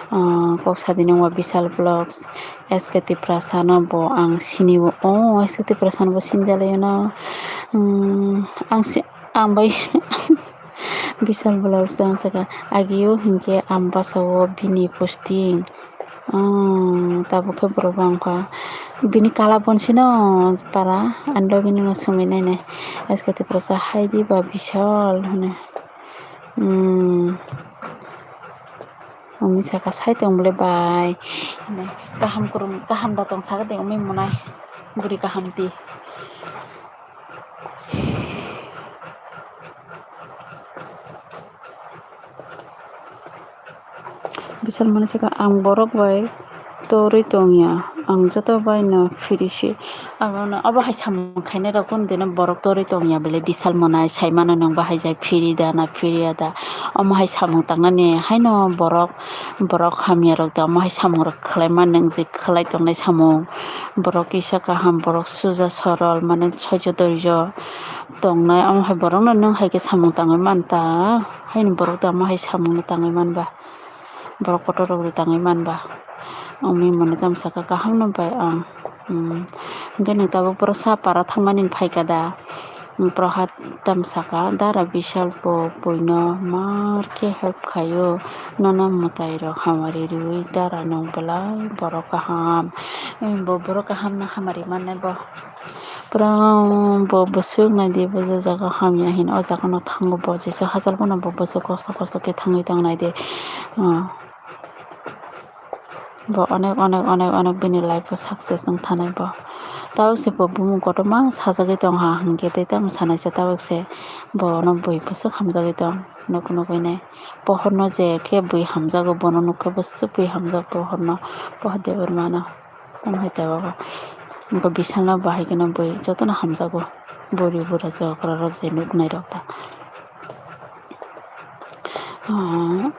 Ah, kok sadi nungba Bishal Vlogs, S K Tiprasa no bo ang sini o, oh, S K Tiprasa no bo sinjalai no. Hmm, ang si, ang bai Bishal Vlogs ang saka, agio hinkhe Ambasa o bini posting. Oh, tabuk khe borok bang kha. Bini kala bonsino para, ani logi no sumi nai nai. S K Tiprasa hai di ba Bishal hwnwi. Hmm. Umi saka sai tong bole bai. Kaham kwrwng, kaham da tong saka de umi mwnai. Bwrwi kaham di. Bishal mwnai saka, ang borok bai torwi tongya, ang joto bai no phiri si. Abo no, abo hai samung khainai rok kunu dino borok torwi tongya bele, Bishal mwnai sai mano nwng bahai jai phiri da na phiri ya da. Omo hai samung tangnani haino borok, borok hamya rok da omo hai samung rok khlai man nwng je khlai tongnai samung. Borok kisa kaham, borok suja sorol, mane soijo doijo tongnai. Omo hai borok no nwng hai khe samung tangwi man ta, haini borok da omo hai samung no tangwi man ba, borok kotor rok da tangwi man ba. Omo mwnai tamo saka kaham no bai ang. Hmm. Hwnkhe nwng tabuk borok sa para thangmani phai kha da. Prohat tamo saka, "Dara Bishal bo buino mar khe help khaio, nono mwtai rok hamari rwui dara nwng belai borok kaham." Bo borok kaham no hamari mannai bo. Pura bo bwswk naidi bo je jaga hamya hin o jaga no thango bo jesa hachal bono bo bwswk kosto kosto khe thangwi tong naidi. Bo onek onek onek onek bini life o success wng thanai bo. Tabuk se bo bumung kotorma sajagwi tong ha hinkhe tei tamo sanai se tabuk se bono bui bwswk hamjagwi tong nuk nugwi nai. Pohor no je khe bui hamjago bono nuk khe bwswk bui hamjak pohor no pohor Debbarma no. Tamo hai tabuk bo Bishal no bahai kheno bui jotono hamjago buri bura chokra rok je nuk nai rok ta.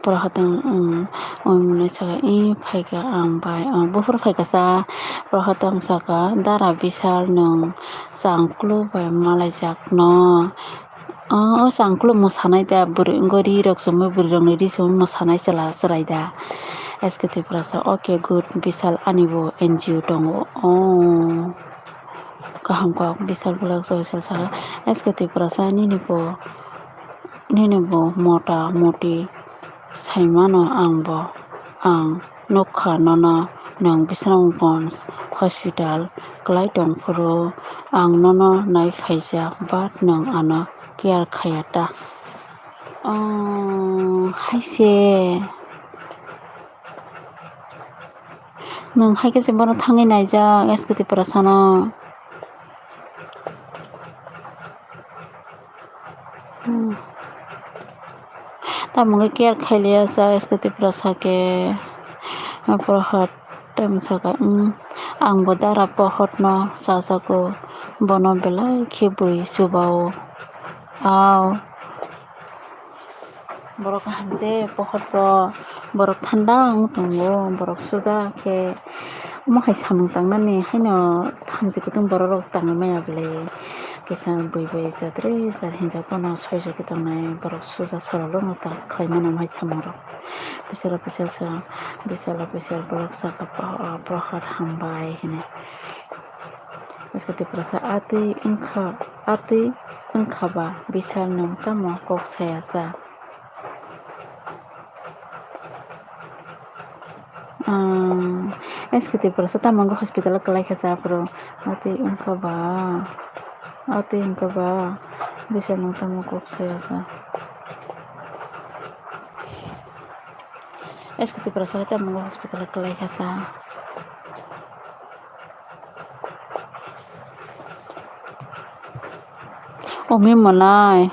Pura hotom, um, um, saka, "I phaikha ang bai, uh, buphuru phaikha sa." Pura hotom saka, "Dara Bishal nwng changklu bai malaijak no." O, o changklu mwsanai da, bwrwi, wngwi ri rok chumui, bwrwi rokni ri chumui mwsanai chwla chwrai da. S K Tripura sa, "Okay, good, Bishal ani bo N G O tongo." O. Kaham kok, Bishal Vlogs official saka, "S K Tripura sa nini bo, nini bo mota moti saimano ang bo, ang nukha nono nwng Bisramganj hospital kwlai tongphuru ang nono nai phaijak but nwng ano care khaya ta." Oh, hai se. Nwng hai khe se bono thangwi naijak S K Tripura sano. Hmm. Tamo wngkhe care khailaiya sa S K Tripura sake. Prohot tamo saka, hmm, "Ang bo dara Pohot no chajago, bono belai khe bui chubao." Ao. Borok kaham se Pohot bo, borok thanda wng tongo, borok suja khe omo hai samung tangnani haino thamchi kutung borok rok tangwi maya bwle. Kisa bui bai jatre jar hinjak bono soijakgwi tongnai, borok suja sorolo no ta khlai mano omo hai samung rok. Bisalo bisal sa, bisalo bisal borok saka Pohot hambai hinwi. Bwskang Tiprasa, "Atwi wngkha, atwi wngkha ba, Bisal nwng tamo kok saya cha?" Ahh, S K Tiprasa tamo wngkha hospital o kwlai kha cha aphuru? Atwi wngkha ba, atwi wngkha ba, Bisal nwng tamo kok saya cha? S K Tiprasa khe tamo wngkha hospital o kwlai kha cha? Umi Monai.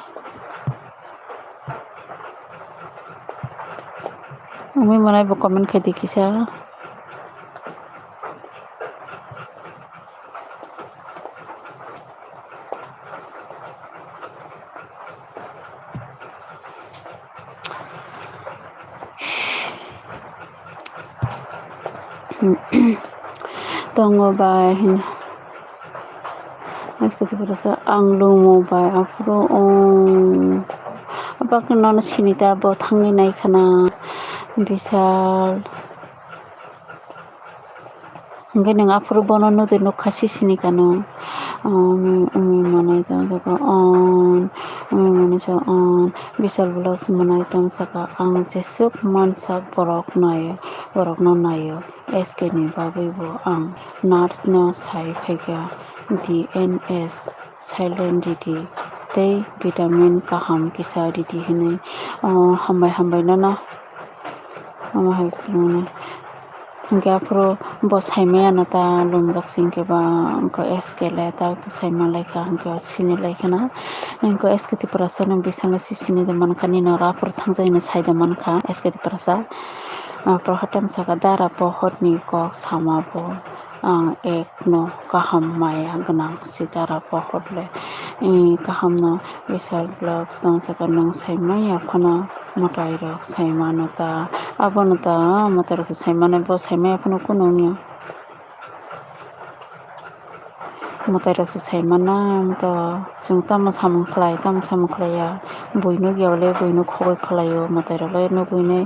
Umi Monai bo comment khai di kisa. Tongo bai hin. Bwskang Tiprasa, ang lumo bai aphuru ong. Abakhe nono sinita bo thangwi nai khana Bisal. Hwnkhe nwng aphuru bono nudui nukha sisini kano. Umi, umi manai tong saka on, umi manai sa on. Bisal Vlogs manai tong saka ang jesuk mansa borok naio, borokno naio. S K ni bagwi bo ang nurse no sai phaikha, D N S silent ridi tei vitamin kaham kisa ridi hinwi. O, hambai hambai nono. Omo hai wngkha. Hwnkhe aphuru bo saimaya no ta lumjak se hwnkhe ba wngkha S K le ta saima laikha hwnkhe o sini laikha na. Hwnkhe S K Tiprasa no bisalo se sini de mankha nini oro aphuru thangjak hinwi sai de mankha S K Tiprasa. Aphuru hatem saka dara pohor ni kok sama bo. Ang ekno kaham maya gwnang sitara pohor le, eh, kahamno Bisal Vlogs tong saka nwng saimaya phano mwtai rok saimano ta, abono ta mwtai rok se saimano bo saimaya phano kunu wngya. Mwtai rok se saimana to chwng tamo samung khlai, tamo samung khlaiya, buino giya le buino khogwi khlaio, mwtai rok le nugwinai.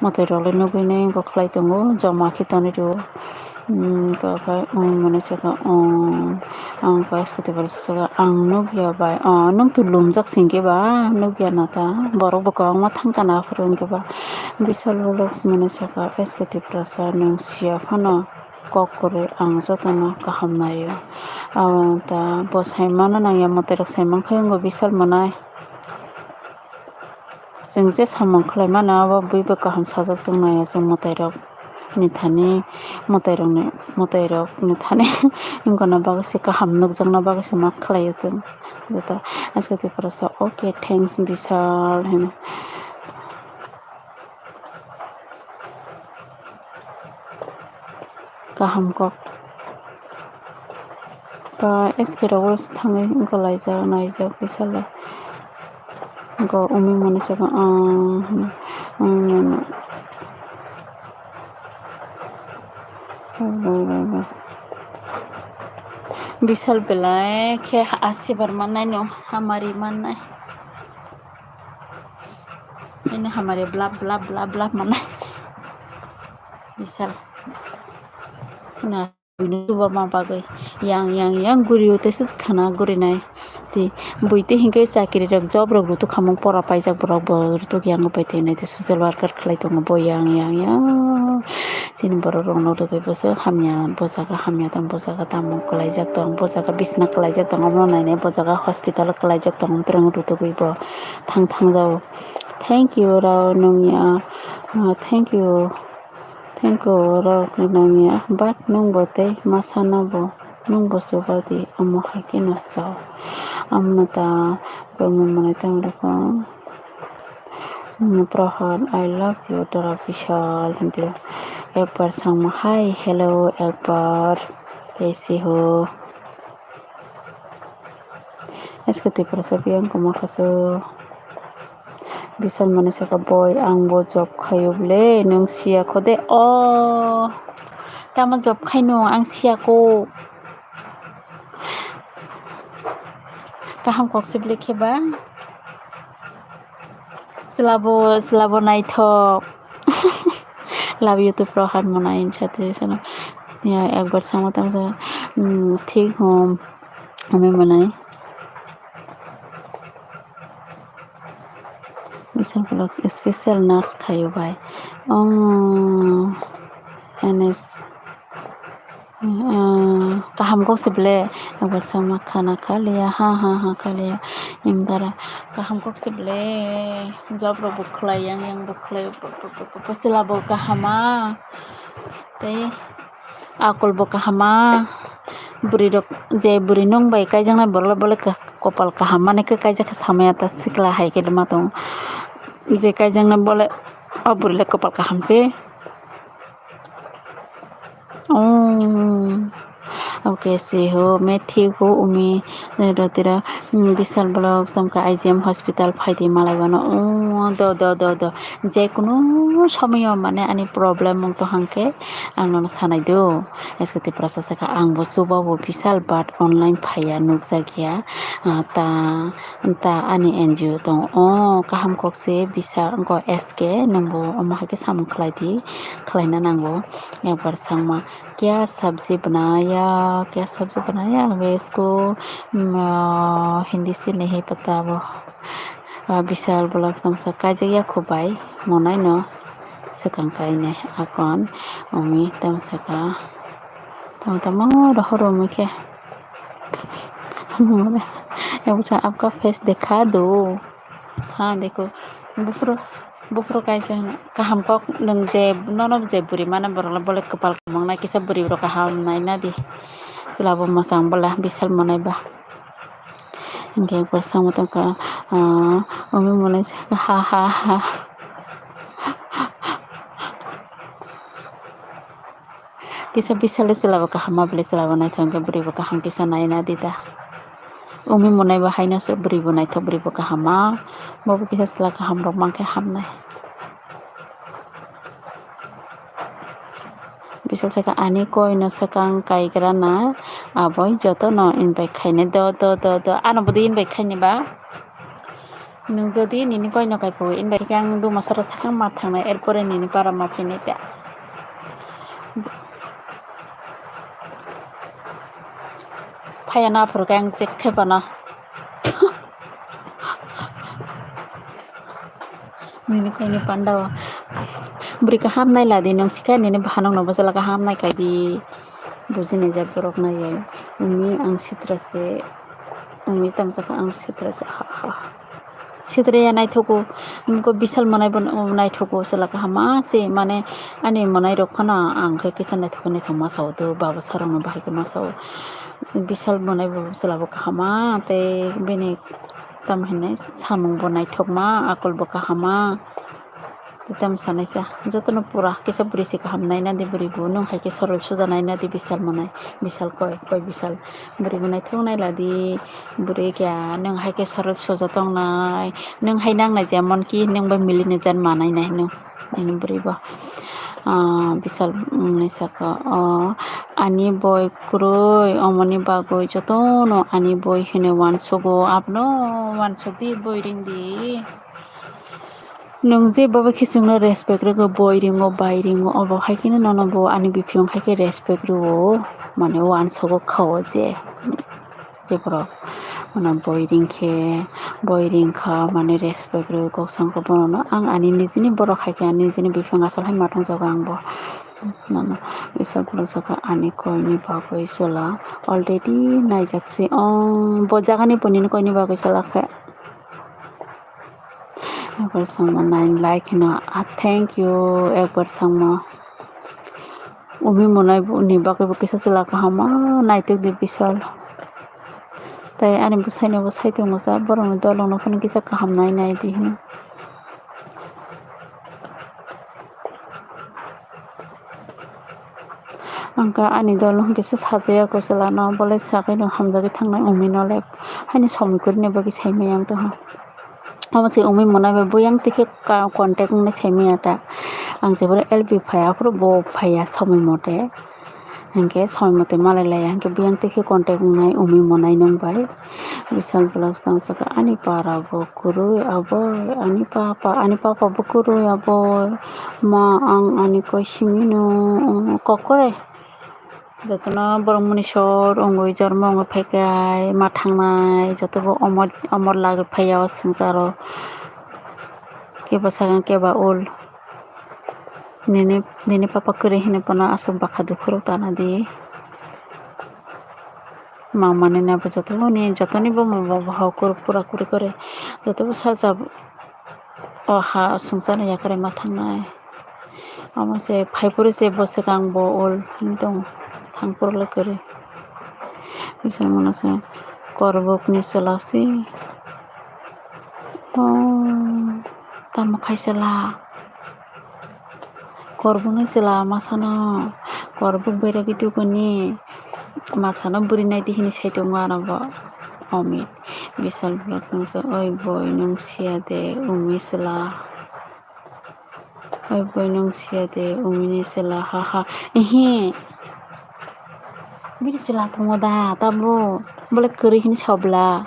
Mwtai rok le nugwinai wngkha khlai tongo, joma khe tonwi rwo. Hmm, kok hai, hmm, mane saka, hmm, ang kok scooty bar saka, ang nukya bai, oh, nwng tu lumjak singke ba, nukya na ta, borok bo kwbangma thangkana aphuru wngke ba, Bisal Vlogs mane saka, scooty bar sa nwng siya phano kok kwrwi, ang jotono kaham naio. Ah, ta bo saimano nangya, mwtairok saimankhe wngwi Bisal mwnai. Chwng je samung khlai mano, abo buibo kaham sajak tong nai, chwng mwtairok ni thani, mwtairokni, mwtairokni thani wngkha na bagwi se kaham nukjakna bagwi se ma khlaio chwng. Joto aske Tiprasa, "Okay, thanks, Bishal," hino. Kaham kok. Ba S K rogo se thangwi wngkha laijak, naijak, Bishal le. Go umi mani saka, ah, hino. Bishal belai khe asibar mannai no, hamari mannai. Ini hamari blap, blap, blap, blap mannai. Bishal. Na. Buino chuba ma bagwi yang yang yang guri o, tei se khana gurinai. Tei bui tei hinkhe chakiri rok, job rok rutuk khamung, pora paijak borok bo rutuk yango pai tei nai tei social worker khlai tongo bo yang yang yang. Chini borok rok no rwgwi bo se hamya, bo jaga hamya tong, bo jaga tamo kwlaijak tong, bo jaga bisna kwlaijak tong, omo nainai bo jaga hospital o kwlaijak tong, omtwrwng rutugwi bo thang thang jao. Thank you, rao nungya, ah, thank you. Thank you rok nangya, but nwng bo tei masa no bo nwng bo chuba di, omo hai khe no chao. Amno ta kwnwi mwnai tamo rwkho. Prohad, I love you, Dara Bishal, hinti ekbar sangma, hi, hello, ekbar, kaise ho? Eske Tiprasa biyang koma khasu. Bishal mani saka, "Boi, ang bo job khaio bole, nwng siya kho de." O, tamo job khaino, ang siya kho. Kaham kok se bole khe ba. Chwla bo, chwla bo naithok. Love you to Prohan mwnai, insha twi sana. Ya, ekbar sama tang sa, hmm, thik hum. Ami mwnai. Bishal Vlogs special nurse khayo bai. Oh, N S. Ah, kaham kok se bole, ekbar sama khana kha liya, ha, ha, ha, kha liya. Im dara, kaham kok se bole, job rok bo khlai, yang, yang bo khlai, bo, bo, bo, bo, bo, chwla bo kahama. Tei akol bo kahama. Bwrwi rok, je bwrwi nwng bai kaijaknai borok le bole ka-, kopal kaham mani khe kaijak khe samaya ta sikla hai khe ma tongo. Je kaijaknai bole o bwrwi le kopal kaham se. Oh, okay, si ho, me thik ho, umi, eh, rotira, mm, Bishal Vlogs, tamkhe I G M hospital phaidi malai bono. Oh, do, do, do, do. Je kunu somoyo mane ani problem wng tong hang khe ang nono sanai do. Eske Tiprasa saka ang bo chuba bo Bishal but online phaiya nukjak ya. Ah, ta, ta ani N G O tongo. Oh, kaham kok se Bishal, wngkho S K, nwng bo omo hai khe samung khlai di. Khlaina nango. Ekbar sangma, "Kya sabji banaya? Kya sabji banaya?" Hwnkhe isko, mm, ah, Hindi se nahi pata bo. Ah, Bishal Vlogs tamo sa kaijak ya kho bai, monai no swkang kainai akon, umi tamo saka, tamo tamo rohor umi khe. Ebo sa apka face dekha do. Ha, dekho. Buphuru, buphuru kaisa hwnwi kaham kok nwng je, nono je bwrwi mano borok le bole kwpal kwmang nai kisa bwrwi rok kaham nai na di. Chwla bo mwchang bole Bishal mwnai ba. Hinkhe ekbar samung tongkha, ah, omo mwnai sakha, ha, ha, ha. Kisa Bishal le chwla bo kaham ma bwle chwla bo naithok hwnkhe bwrwi bo kaham kisa nai na di da. Umi mwnai bo haino se bwrwi bo naithok bwrwi bo kaham ma. Bo bo kisa chwla kaham rok mankhe hamnai. Bishal saka ani koi no swkang kaigra na aboi joto no invite khainai do do do do ano bwdwi invite khainai ba. Nwng jodi nini koino kaiphuru invite khe ang duma sara sakang ma thangnai, erpore nini para ma phinai ta. Haya na phuru khe ang check khe bono. Nini koi ni panda o. Bwrwi kaham nai ladi nung sikha nini bahanok no bwsala kaham nai kai di. Bujinai jak borok nai ya. Umi ang sitra se. Umi tamsa kha ang sitra se. Ha ha. Sitra ya naithogo. Nungko bisal manai bo naithogo chwla kaham ma se mane ani manai rok phano ang khe kisa naithok naithok ma sao to baba sarok no bahai khe ma sao. Bisal manai bo chwla bo kaham ma tei bini tamo hinwi samung bo naithok ma akol bo kaham ma. Tei tamo sanai sa jotono pura kisa bwrwi se kaham naina di bwrwi bo nwng hai khe sorol suja naina di bisal manai bisal koi koi bisal bwrwi bo naithok nai ladi bwrwi khe nwng hai khe sorol suja tongnai nwng hai nangnai jemon ki nwng bai mili ni jan manai nai nwng nini bwrwi bo. Ah, bisal wngwi saka o ani boi kwrwi omoni bagwi jotono ani boi hinwi uansugo abono uansuk di boi ring di. Nwng je baba khe chwngno respect rwgo, boi ringo, bai ringo, obo hai kheno nono bo ani biphiyong hai khe respect rwo, mane uansugo kha o je, je borok mane boi ring khe, boi ring kha, mane respect rwo kok sangkhe bono no ang ani nijini borok hai khe ani nijini biphiyong asol hai ma tongjago ang bo. Nono bisa borok saka ani koi ni bagwi chwla already naijak se ong, bo jaga ni bo nini koi ni bagwi chwla khe. Ekbar sangma nine like hino, ah, thank you, ekbar sangma. Umi monai bo ni bagwi bo kisa chwla kaham ma naitok di bisal. Tai ani bwsai no bo sai tongo ta, borok ni dolong no phano kisa kaham nai nai di hino. Ang khe ani dol no hwnkhe se sajaya kwchwla no, bo le sagwi no hamjagwi thangnai umi no le haino somoi kwrwini bagwi sai maya wng tongkha. Omo se umi monai bai buyang tikhe ka-, contact wngwi sai maya ta. Ang jephuru L P phai aphuru bo phaiya somoi mote. Hinkhe somoi mote malai laiya hinkhe buyang tikhe contact wngnai umi monai nwng bai. Bisal vlogs tang saka ani para bo kwrwi abo ani papa ani papa bo kwrwi abo ma ang ani koi simi no kokore jotono borok muni sor wngwi jormo wngwi phaikha ma thangnai jotobo omor omor lagwi phaiya o swngcharo kebo sakang kebo ul. Nini, nini papa kwrwi hwnwi bono aswk bwkha dukhu rw tana di. Mama nini abo joto ni, joto ni bo mama bo hao kwrwk pura kwrwi kwrwi. Joto bo salsa o ha swngchar no yakarwi ma thangnai. Omo se phai phuru se bo swkang bo ol hwnwi tongo. Thang phuru le kwrwi. Bwsai mano se korbok ni chwla se. Oh, tamo khai chwla. Korbokni chwla masano korbok beragwi duguni masano bwrwi naidi hinwi sai tongo aro bo. Omit bisal borok tongkhe, "Oi boi, nwng siya de, umi chwla? Oi boi, nwng siya de, umini chwla?" Ha ha. Ehe. Bini chwla tongo da, tabuk. Bole kwrwi hinwi sa bwla.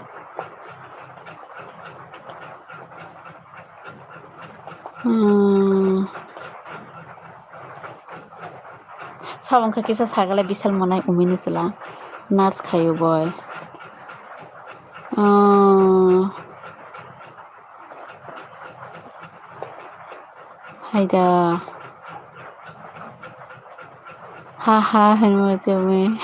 Hmm. Sabo wngkha kisa sagale bisal monai umini chwla. Nurse khaio boi. Hmm. Haida. Ha ha, hwnwi chumi.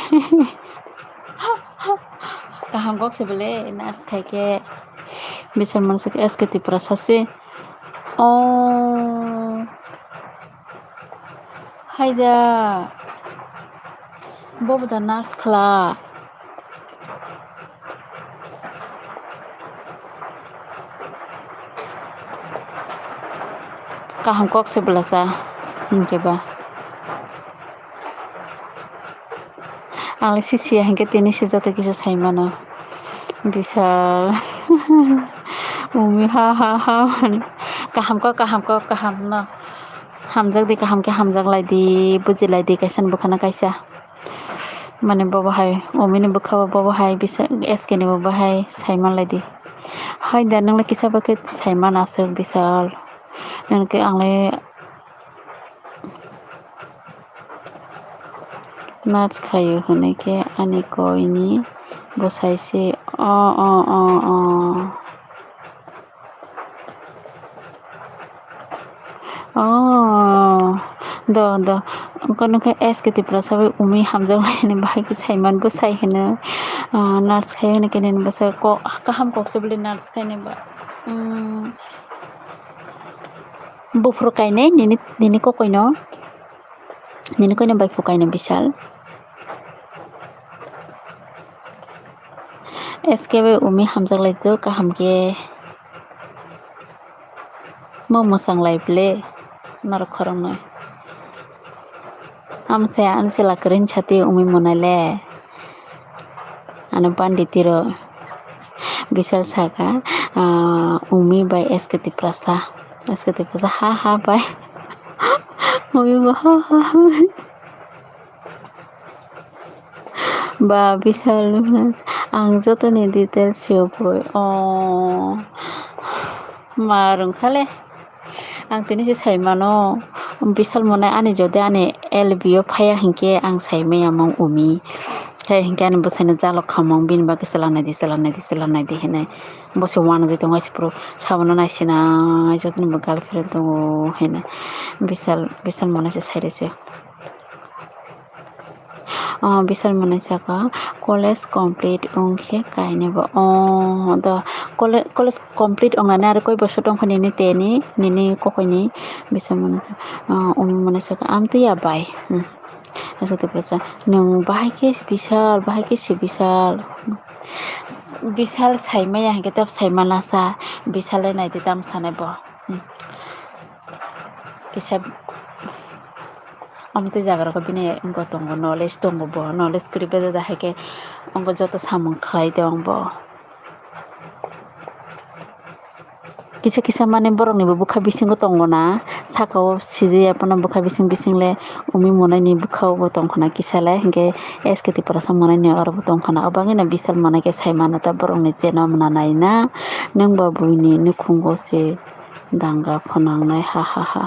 Kaham kok se bele, nurse khai khe. Bisal mansa khe S K Tripura sase. Oh. Haida. Bobo da nurse khla. Kaham kok se bwlasa hinkhe ba. Ang le sisiya hinkhe tini se joto kisa sai mano. Bisal. Umi ha ha ha. Kaham kok, kaham kok, kaham no. Hamjak di, kaham khe hamjak lai di, buji lai di, kaisa ni bwkhano kaisa. Mane bobo hai, omini bwkha o bobo hai, bisa S K ni bo bahai sai man lai di. Hai da, nwng le kisa bo khe sai man aswk, Bisal. Nwng khe ang le nurse khaio hwnwi khe ani koi ni Bwsai se. O, o, o, o. O, do, do. Wngkha nokha S K Tiprasa bai Umi hamjak laini bahai khe saiman bwsai hino. Ah, nurse khai hino khe nini bwsai kok, kaham kok se bwlwi nurse khai ni ba. Hmm. Buphuru kainwi nini, nini kokoi no. Nini koino bai phu kainwi Bisal. S K bai Umi hamjak lai do kaham khe. Mo mwchang lai ble norok khoroknwi. Amsa ani chwla kwrwini sati Umi monai le. Ano banditiro Bisal saka, ah, Umi bai S K Tiprasa. S K Tiprasa ha ha bai. Umi bo ha ha ha. Ba Bisal ang jotoni details siyogwi. Oh. Ma rwngkha le. Ang tini se sai mano, Bisal monai ani jodi ani L B o phaiya hinkhe ang sai maya mung Umi. Hai hinkhe ani bwsaino jalok khamung bini bagwi chwla naidi, chwla naidi, chwla naidi hinwi. Bo se uanajak tongo, hai se phuru sabono naisinai, jotoni bo girlfriend tongo hinwi. Bisal, Bisal monai se sai rw se. Ah, Bisal monai saka, college complete wngkhe kainwi bo. Oh, do, colle-, college complete wngnani aro koi bosor tongkha nini teni, nini kokoini? Bisal monai saka, ah, Umi monai saka, amtwi ya bai. Hmm. Aswk tei bwsa, nwng bahai khe Bisal, bahai khe se Bisal. Bisal sai maya hinkhe tab sai mana sa, Bisal le naidi tam sanai bo. Hmm. Kisa. Omo tei jaga rok bini wngkha tongo, knowledge tongo bo, knowledge kwrwi beda da hai khe wngkha joto samung khlai tong bo. Kisa kisa mane borok ni bo bwkha bisingo tongo na, saka o sijaya phano bwkha bising bising le Umi monai ni bwkha o bo tongkha na kisa le, hinkhe S K Tiprasa monai ni oro bo tongkha na, o bagwi no Bisal monai khe sai mano ta borok ni channel mwnanai na, nwng ba buini nukhungo se danga phwnangnai ha ha ha.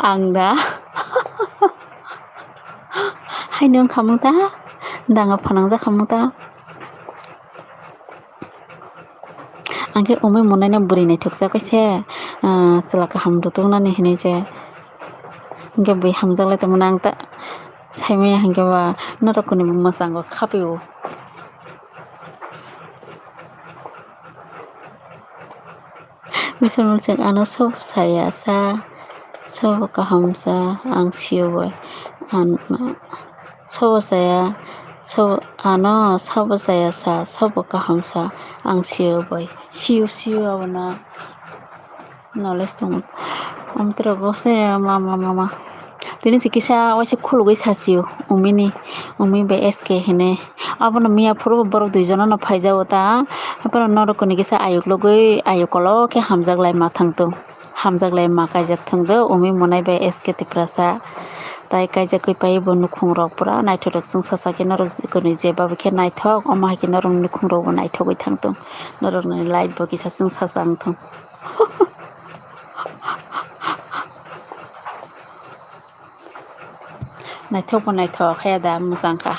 Ang da. Haino wngkha mung ta. Danga phanangjak kha mung ta. Ang khe Umi monai no bwrwi naithok jak khe se, ah, chwla kaham rwtwk nani hinwi se. Hinkhe bui hamjak lai tongmani ang ta sai maya hinkhe ba norok kuni bo mwchango khapi o. Bisal mwchang ano sobo saya sa, sobo kaham sa, ang sio bai. Ano sobo saya, sobo, ano sobo saya sa, sobo kaham sa, ang sio bai. Sio, sio abono. Knowledge tongo. Amtwrok go se ma, ma, ma, ma. Tini se kisa waisa khulugwi sasio, Umi ni, Umi bai S K hinwi. Abono miya phuru borok duijono no phaijago ta. Haphano norok kuni kisa ayuk logwi, ayuk kolo khe hamjak lai ma thang tong. Hamjak lai ma kaijak thang do, Umi monai bai S K Tiprasa. Tai kaijakwi pai bo nukhung rok pura naithotok chwngsacha khe norok kuni jeba bo khe naithok, omo hai khe norok nukhung rok bo naithogwi thang tong. Norok ni life bo kisa chwngsacha wng thong. Naithok bo naithok khe da, mwchang kha.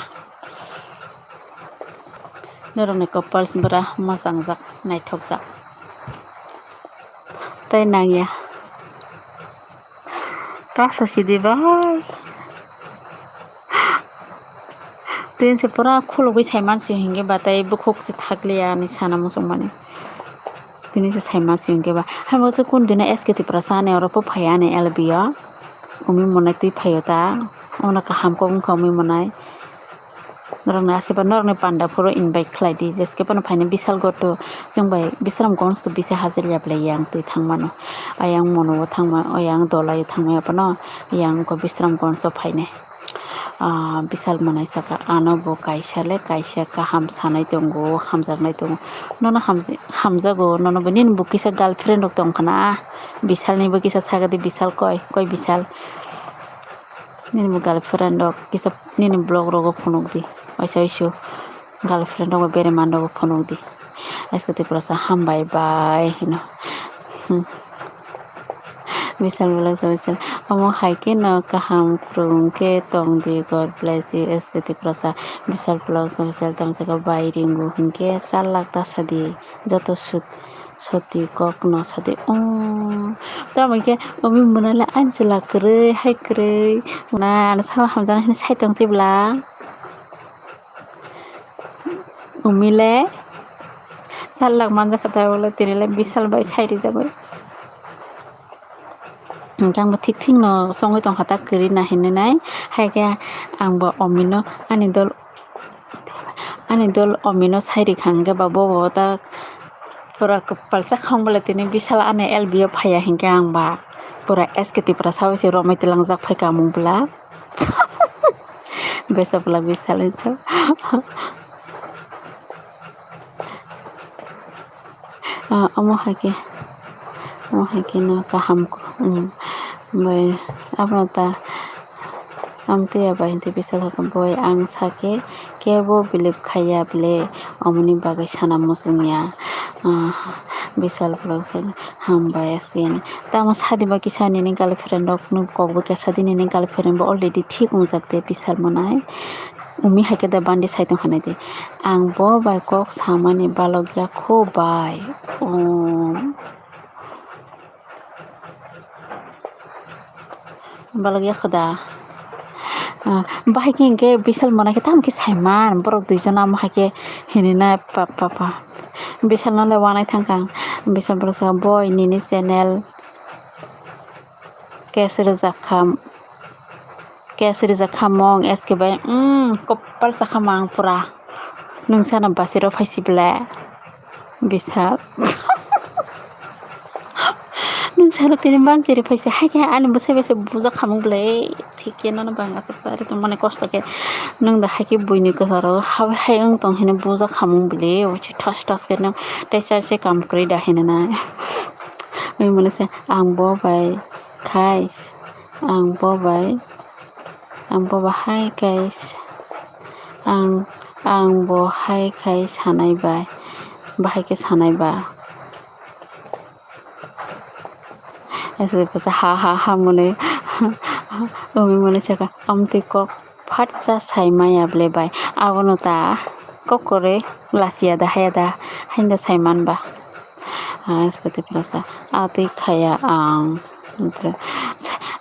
Norok ni couples bwra mwchangjak, naithokjak. Tei nangya. Ta sa sidi bai. Tini se pura khulugwi sai mansi hinkhe ba tei bukhuk se thakliya hinwi sana muchungmani. Tini se sai mansi hinkhe ba. Hamo se kun dino S K Tiprasa ani oro po phai ani L B o. Umi monai twi phaio ta. Ono kaham kok wngkha Umi monai. Norokni aswk norokni panda phuru invite khlai di, jeske phano phainai Bisal Gotto, chwng bai Bisramganj to bisi hajir ya belai yang twi thang mano. Ayang Mono o thang ma, ayang Dolai o thang maya phano, ayang ko Bisramganj o phainai. Ah, Bisal monai saka, ano bo kaisa le kaisa kaham sanai tongo, hamjaknai tongo. Nono hamj-, hamjago, nono bo nini bo kisa girlfriend rok tong khna. Bisal ni bo kisa sagadi, Bisal koi, koi Bisal. Nini bo girlfriend rok kisa nini vlog rogo phunuk di. Waisa waisu girlfriend rogo bere man rogo phunuk di. Aske Tiprasa hambai bai hino. Hmm. Bisal vlog sa Bisal. Omo hai khe no kaham kwrwng khe tong di, God bless you, S K Tiprasa. Bisal vlog sa Bisal, tamo saka bai ringo hinkhe char lakh ta sadi, joto sut-, soti kok no sadi. Oh, tamo khe omi mwnale anchwla kwrwi hai kwrwi. Na ano sabo hamjaknai hwnwi sai tong tibla. Umile salak manjak kha ta ulo tini le Bisal bai sai rijagwi. Hingke ang bo thik thik no songwi tong kha ta kwrwi na hinwi nai. Hai khe ang bo omino ani dol, ani dol omino sai rikha hingke ba bo bo ta pura kwpal chakha wng bole tini Bisal ani L B o phaiya hingke ang ba pura S K Tiprasa bai se romwi twlangjak phai ka mung bwla. Besa bwla Bisal hinso. Ah, omo hai khe, omo hai khe no kaham ko, um, bai abono ta, amtwi ya bai hwntwi Bisal hakhe, boi ang sakhe kebo believe khaiya bwle, omoni bagwi sana muchungya. Ah, Bisal vlog sa, hambai S K ni. Tamo sadi ba kisa nini girlfriend rok no kok bo kesa di, nini girlfriend bo already thik wngjak de Bisal mwnai. Umi hai khe da bandi sai tong kha nai di. Ang bo bai kok samani balok ya kho bai. Um. Balok ya kho da. Ah, bahai khe hinkhe Bisal mwnai khe tamo khe saiman borok duijon amo hai khe hinwi nai pa, pa, pa. Bisal no le wanai thang kha ang. Bisal borok sa boi nini channel. Case rijak kha, case rijak kha mong S K bai, um, kopal chakha mang pura. Nwng sana basiro phaisi bwle, Bisal. Nwng sana tini bansiri phaisi, hai khe ani bwsai bai se bujak khamung bwle, thik khe nono bang aswk sa ri tongmani kosto khe. Nwng da hai khe buini kwcharo ha-, hai wng tong hino bujak khamung bwle, ochi thas thas khe nwng tei chai se kam kwrwi da hinwi nai. Omo se ang bo bai khai, ang bo bai, ang bo bahai kai, ang, ang bo hai kai sanai bai, bahai khe sanai ba. Ese pasa ha ha ha mwnwi, umi mwnwi saka, amtwi kok phatsa sai maya bwle bai, abono ta kok kwrwi lachiya da haya da, haino sai man ba. Ah, Scooty Plus ah, ah, twi khaya ang.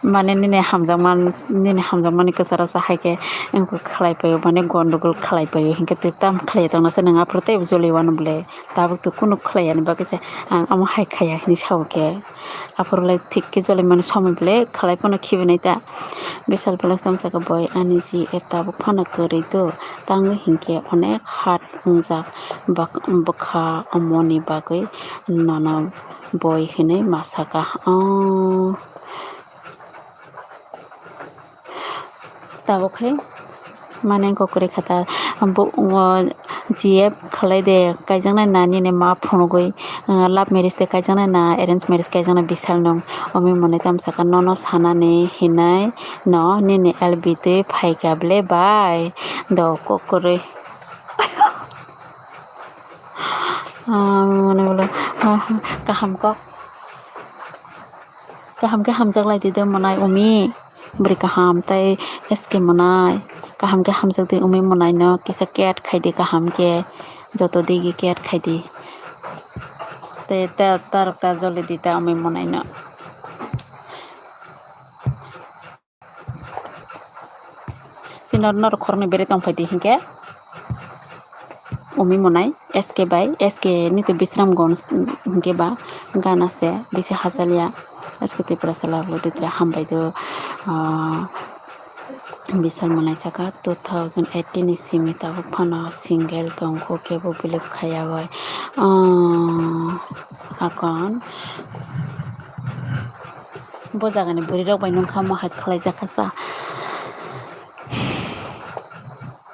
Mane nini hamjakma, nini hamjakmani kwcharo sa hai khe wngkha khlai paio, mane gondogol khlai paio, hinkhe twi tamo khlai tongna se nwng aphuru teibo joli wano bwle, tabuk twi kunu khlai yani bagwi se ang omo hai khaya hinwi sao khe. Aphuru le thik khe joli mani somoi bwle khlai phano khibi nai ta. Bisal Plus tamo saka boi ani G F tabuk phano kwrwi do, tangwi hinkhe onek hard wngjak bak-, bwkha omoni bagwi nono boi hinwi ma saka. Oh. Tabuk khe mane wngkha kwrwi kha ta, bo, o, G F khlai de kaijaknai na nini ma phunugwi, uh, love marriage de kaijaknai na arrange marriage kaijaknai Bisal nwng, omi mwnwi tamo saka nono sanani hinai no nini L B twi phaikha bwle bai do kok kwrwi. Ah, mane bwle, ah, kaham kok. Kaham khe hamjak lai di de mwnai umi. Bwrwi kaham tei S K mwnai. Kaham khe hamjak di umi mwnai no. Kisa care khai di kaham khe. Joto digi care khai di. Tei ta, tarok ta joli di ta umi mwnai no. Chini norok khoroknwi berwi tongphai di hinkhe. Umi mwnai S K bai, S K ni to Bisramganj hinkhe ba gana se bisi hachaliya. S K Tiprasa love lo ditra hambai do, ah, Bisal mwnai saka two thousand eighteen ni simi tabuk phano single tongkho kebo believe khaya bai. Ah, akon bo jagani bwrwi rok bai nungkha mo hai khlai jakha sa.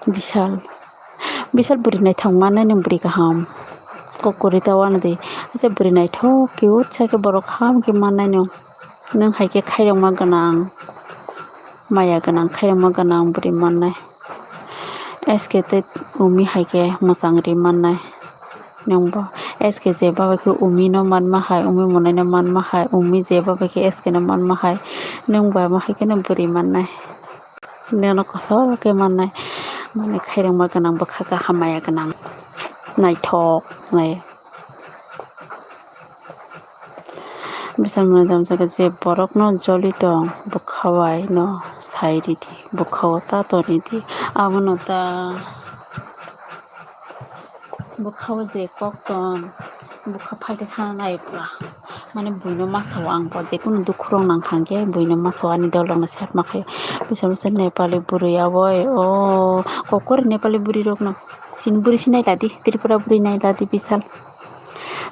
Bisal, Bisal bwrwi naithok mannai nwng bwrwi kaham. Kok kwrwi ta uanw di. Asa bwrwi naithok cute sa khe borok kaham khe mannai nwng. Nwng hai khe khairokma gwnang, maya gwnang, khairokma gwnang bwrwi mannai. S K tei umi hai khe mwchang ri mannai. Nwng bo S K je babai khe Umi no manma hai, Umi monai no manma hai, Umi je babai khe S K no manma hai, nwng ba ma hai kheno bwrwi mannai. Nono kosol khe mannai, mane khairokma gwnang, bwkha kaham maya gwnang, naithok nai. Bisal mwnai tamsaka je borokno joli tong, bwkha bai no sai ridi, bwkha o ta toni di, abono ta. Bwkha o je kok tong, bwkha phalti khana nai pura. Mane buino masa o ang bo je kunu dukhu rok nang kha hwnkhe buino masa o ani dol rok no sep ma khaio. Bisa bisa Nepali bwrwi aboi o kokori Nepali bwrwi rok no. Chini bwrwi se nai ladi, Tripura bwrwi nai ladi bisal.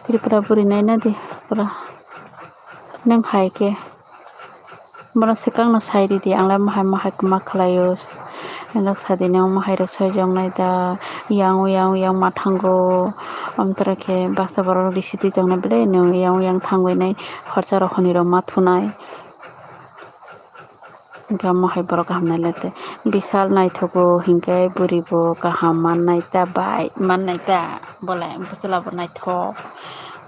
Tripura bwrwi nai na di pura. Nwng hai khe. Bono swkang no sai ridi, ang lai mahai mahai kwma khlaio. Nwng sadi nwng mahai rok soi jok nai da, yang yang yang ma thango. Amtwra khe basa borok risi twi tong nai belai nwng yang yang thangwi nai, horsa rok hwnwi rok ma thunai. Hwnkhe omo hai borok kaham nai le te. Bisal naithogo hinkhe bwrwi bo kaham mannai ta bai mannai ta. Bolai bwchwla bo naithok.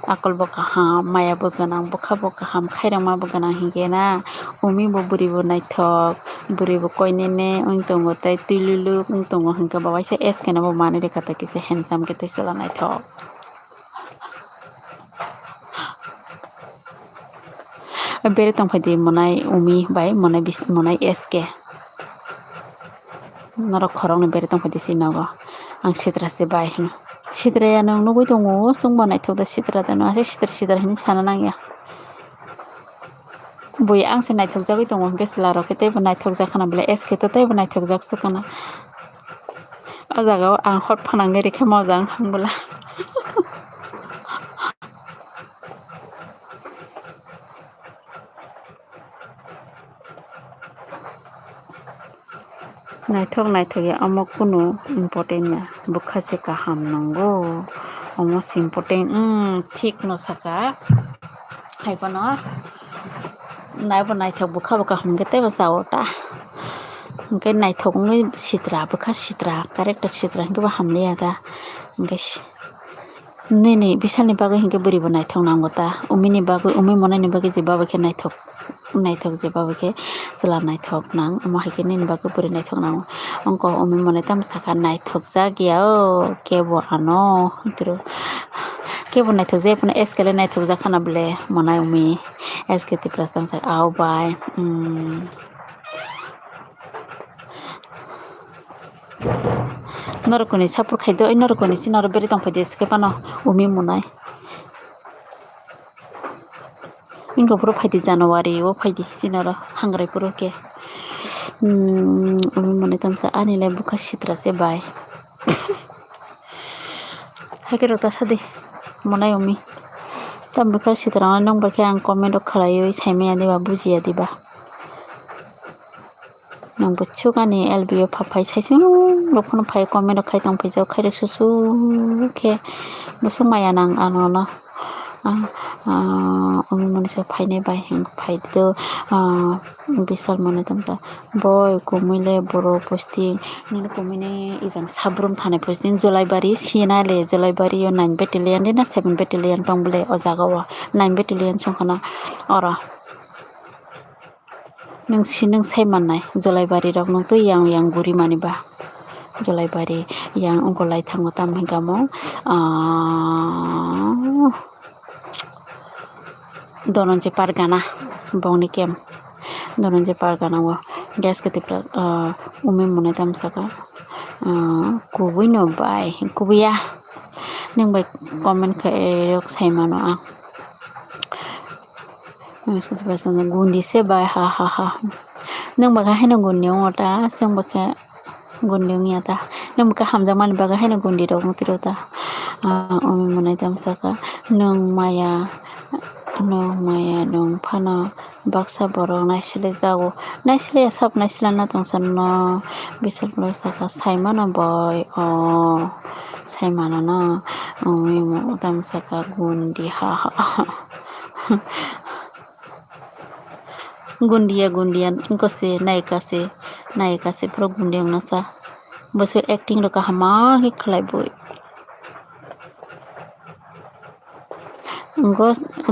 Akol bo kaham, maya bo gwnang, bwkha bo kaham, khairokma bo gwnang hinkhe na. Umi bo bwrwi bo naithok, bwrwi bo koinene wng tongo tei twi luluk wng tongo hinkhe bo waisa S K no bo manwi rwkha ta kisa handsome khe tei chwla naithok. Bere tongphai di monai Umi bai monai bis-, monai S K. Norok khoroknwi bere tongphai di si nogo. Ang sitra se bai hino. Sitra ya nwng nugui tongo, chwngbo naithok da sitra da no. Ase sitra sitra hinwi sana nangya. Bui ang se naithok jagwi tongo hinkhe chwla rok khe teibo naithok jak khana bwle S K to teibo naithok jak se khana. O jaga o ang hot phanangwi rikhe moja wng kha bwla. Naithok naithok ya, omo kunu important ya, bwkha se kaham nango, omo se important, mm, thik no saka, hai phano naibo naithok bwkha bo kaham khe teibo cha o ta, hinkhe naithok wngwi sitra, bwkha sitra, character sitra hinkhe bo hamliya ta, hinkhe. Nini bisalni bagwi hinkhe bwrwi bo naithok nango ta? Umini bagwi, umi monaini bagwi je baba khe naithok, naithok je baba khe chwla naithok nang, omo hai khe nini bagwi bwrwi naithok nango. Wngkha umi monai tamo sakha naithok jak ya o kebo ano, kebo naithok jak ya phano S K le naithok jak khana bwle monai umi S K Tiprasa tamo sakha o bai, um. Norok kwnwi support khai do, norok kwnwi si norok bere tong phai de, se phano umi monai. Ingo phuru phai di January o phai di, si norok hangrai phuru khe. Hmm, umi monai tamo sa ani le bwkha sitra se bai. Hai khe rw ta sa di, monai umi. Tamo bwkha sitra nwng bai khe ang comment o khlaiwi sai maya diba, bujiya diba. Nwng buchuk ani L B o pha phai saisung rok phano phai comment rok khai tong phai jak khairok susu khe bwswk maya nang ano no. Ah, ah, omo monisa phainai bai hwnkhe phai do, ah, bisal monai tongta boi kumui le borok posting nini kumui ni ejang sabrum thani posting Jolaibari sinale Jolaibari o nine battalion de na seven battalion tong bole o jaga o nine battalion song khana oro. Nwng si nwng sai mannai, Jolaibari rok nwng twi yang yang guri mani ba. Jolaibari yang wngkha lai thango, tamo hwnkhe omo, ah, Dhananjay Pargana, bongni camp. Dhananjay Pargana o gas kati plus, ah, umi monai tamo saka, ah, kubui no bai, kubui ya. Nwng bai comment khe, eh, rok sai mano ang. Gundi se bai, ha, ha, ha. Nwng bai khe haino gundi wngo ta, chwng bai khe gundi wngya ta. Nwng bai khe hamjakmani bagwi haino gundi rok wng tiro ta. Ah, omo monai tamo saka, nwng maya, nwng maya, nwng phano baksa borok naisile jago. Naisile ya sabo naisile na tongsa no. Bisal borok saka, sai mano boi, o, sai mano no. Omo tamo saka gundi, ha, ha, ha. Gundiya gundiya wngkha se nayika se nayika se pura gundi wngna sa. Bwswk acting rok kaham ma khe khlai bui. Wngkha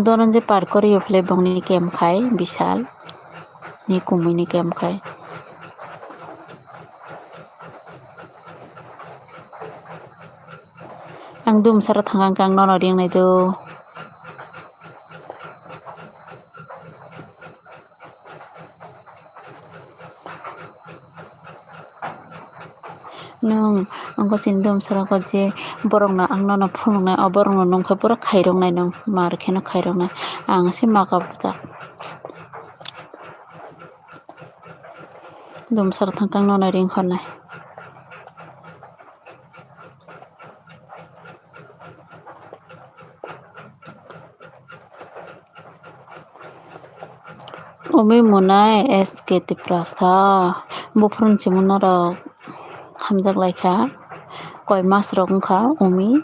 Dhananjay par kwrwi philai bongni camp khai Bishal ni kumui ni camp khai. Ang dumsara thangkha, ang nono ringnai do. Nwng wngkha chini dumsara kok je borokno ang nono phunuknai, o borokno nungkhe pura khairoknai nwng, mar kheno khairoknai. Ang se maka bwchak. Dumsara thangkha ang nono ring hornai. Umi Monai S K Tiprasa, buphuru ni chimung norok hamjak laikha, koi mas rok wngkha umi.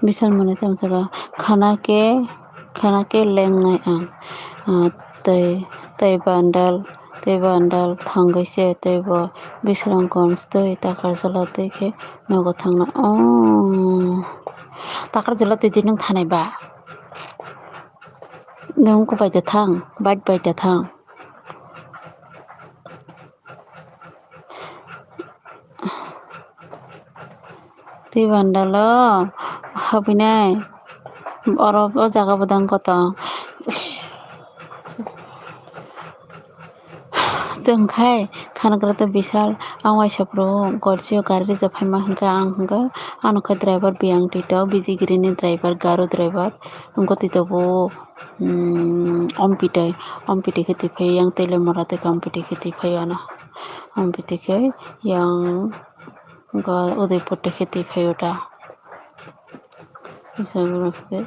Bishal Monai tamo saka, khana khe, khana khe lengnai ang. Ah, tei, tei bandal, tei bandal thangwi se, tei bo Bisramganj tei Takarjala tei khe nogo thangna. Oh, Takarjala tei di nwng thanai ba? Nwng kubai da thang, bike bai da thang. Twi bandalo habinai. Oro o jaga bo dang kotong. Chwng khai khanagra to Bishal, ang waisa phuru gorjio gari rijak phaima hinkhe ang hinkhe ano khe driver biyang tito, bijigiri ni driver, garo driver wngkha tito bo. Hmm, ompitwi, ompitwi khe twi phai yang tele mora tei khe ompitwi khe twi phai ano. Ompitwi khe yang ga Udaipur twi khe twi phai ota. Kisa borok se,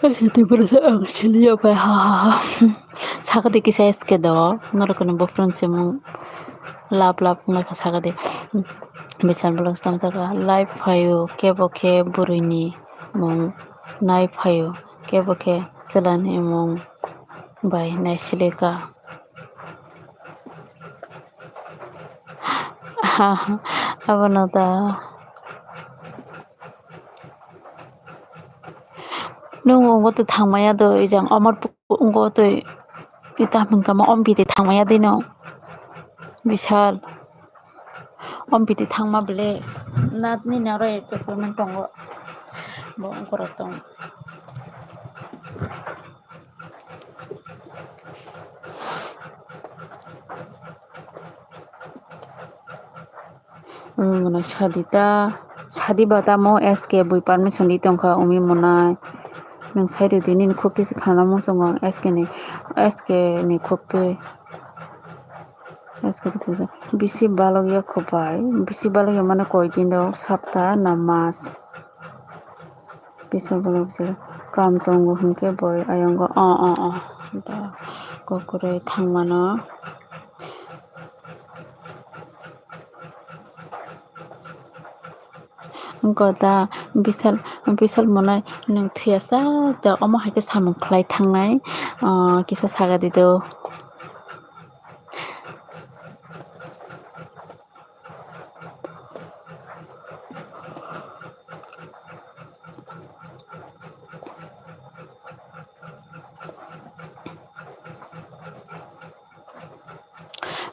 kisa twi borok se ang sili ya pai ha ha ha. Sakadi kisa S K do, norok ni boyfriend se mung lap lap wngkha sakadi. Bichal borok se tamo saka live phaio kebo khe bwrwi ni mung nai phaio kebo khe chwla ni mung bai nai sili ka. Abono da. Nwng wngbo twi thangmaya do, ejang Amarpur wngbo twi ita hwnkha ma ompitwi thangmaya dino. Bishal. Ompitwi thangma bele. Na nini oro document tongo. Bo wngkorok tong. Umi Monai sadi ta, sadi ba tamo S K bui permission di tongkha Umi Monai. Nwng sai rwdi nini khuk twi se khana muchungo S K ni, S K ni khuk twi. S K ni khuk twi. Bisi balok ya kho bai, bisi balok ya mane koi din rok sapta na mas. Kisa borok se kam tongo hinkhe boi ayongo o o o da kukurui thangmano. Wngkha da Bishal, Bishal Monai nwng thwiya sak da omo hai khe samung khlai thangnai, ah, kisa saga di do.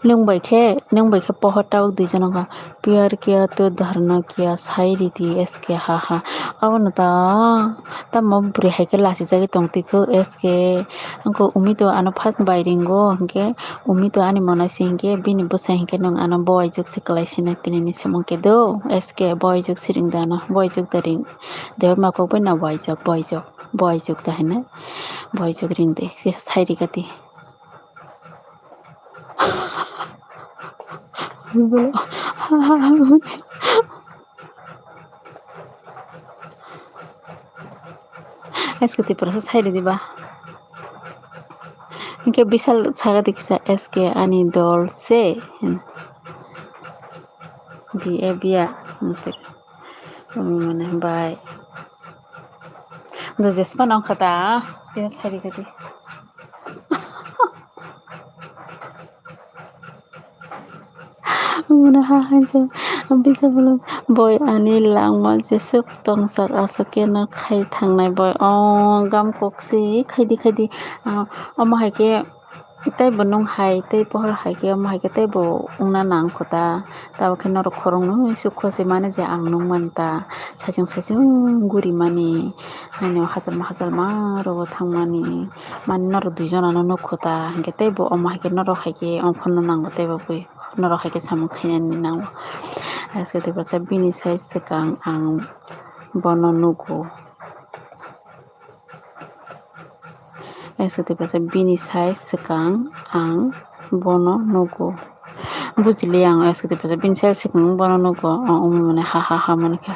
Nwng bai khe, nwng bai khe pohor tabuk dui jona kha. Pyar kiya to dharna kiya, sai ridi S K ha ha. Abono ta, tamo bwrwi hai khe lachijagwi tongtwi kho S K. Wngkha Umi to ano first bai ringo hinkhe, Umi to ani mona se hinkhe, bini bwsa hinkhe nwng ano boyjwk se kwlai sinai tini ni samung khe do. S K boyjwk se ring da ano, boyjwk da ring. Deboi ma kok bai na boyjwk, boyjwk, boyjwk da hinai. Boyjwk ring de, kisa sai ri kati. S K Tiprasa sai ridi ba. Hinkhe Bishal saga di kisa S K ani dol se. Bi e biya. Mane bai. Do jespa nang kha ta. Pia sari kati. Mane ha hai je. Bisa bolong. Boi ani langma jesuk tongsak aswk khe no khai thangnai boi. O gam kok si khaidi khaidi. Ah, omo hai khe. Tei bo nung hai, tei pohor hai khe, omo hai khe tei bo wngna nang kho ta. Tabuk khe norok khoroknwi sukho se mani je ang nung man ta. Saichung saichung guri mani, haino hajalma hajalma rogo thang mani. Mani norok dui jona no nuk kho ta. Hinkhe tei bo omo hai khe norok hai khe ongkhorno nango tei bo bui norok hai khe samung khainani nango. Aske tei bini sai swkang ang bono nugo. Aske tei bini sai swkang ang bono nugo. Bujili ang aske tei bini sai swkang bono nugo. O, omo mane ha ha ha mani kha.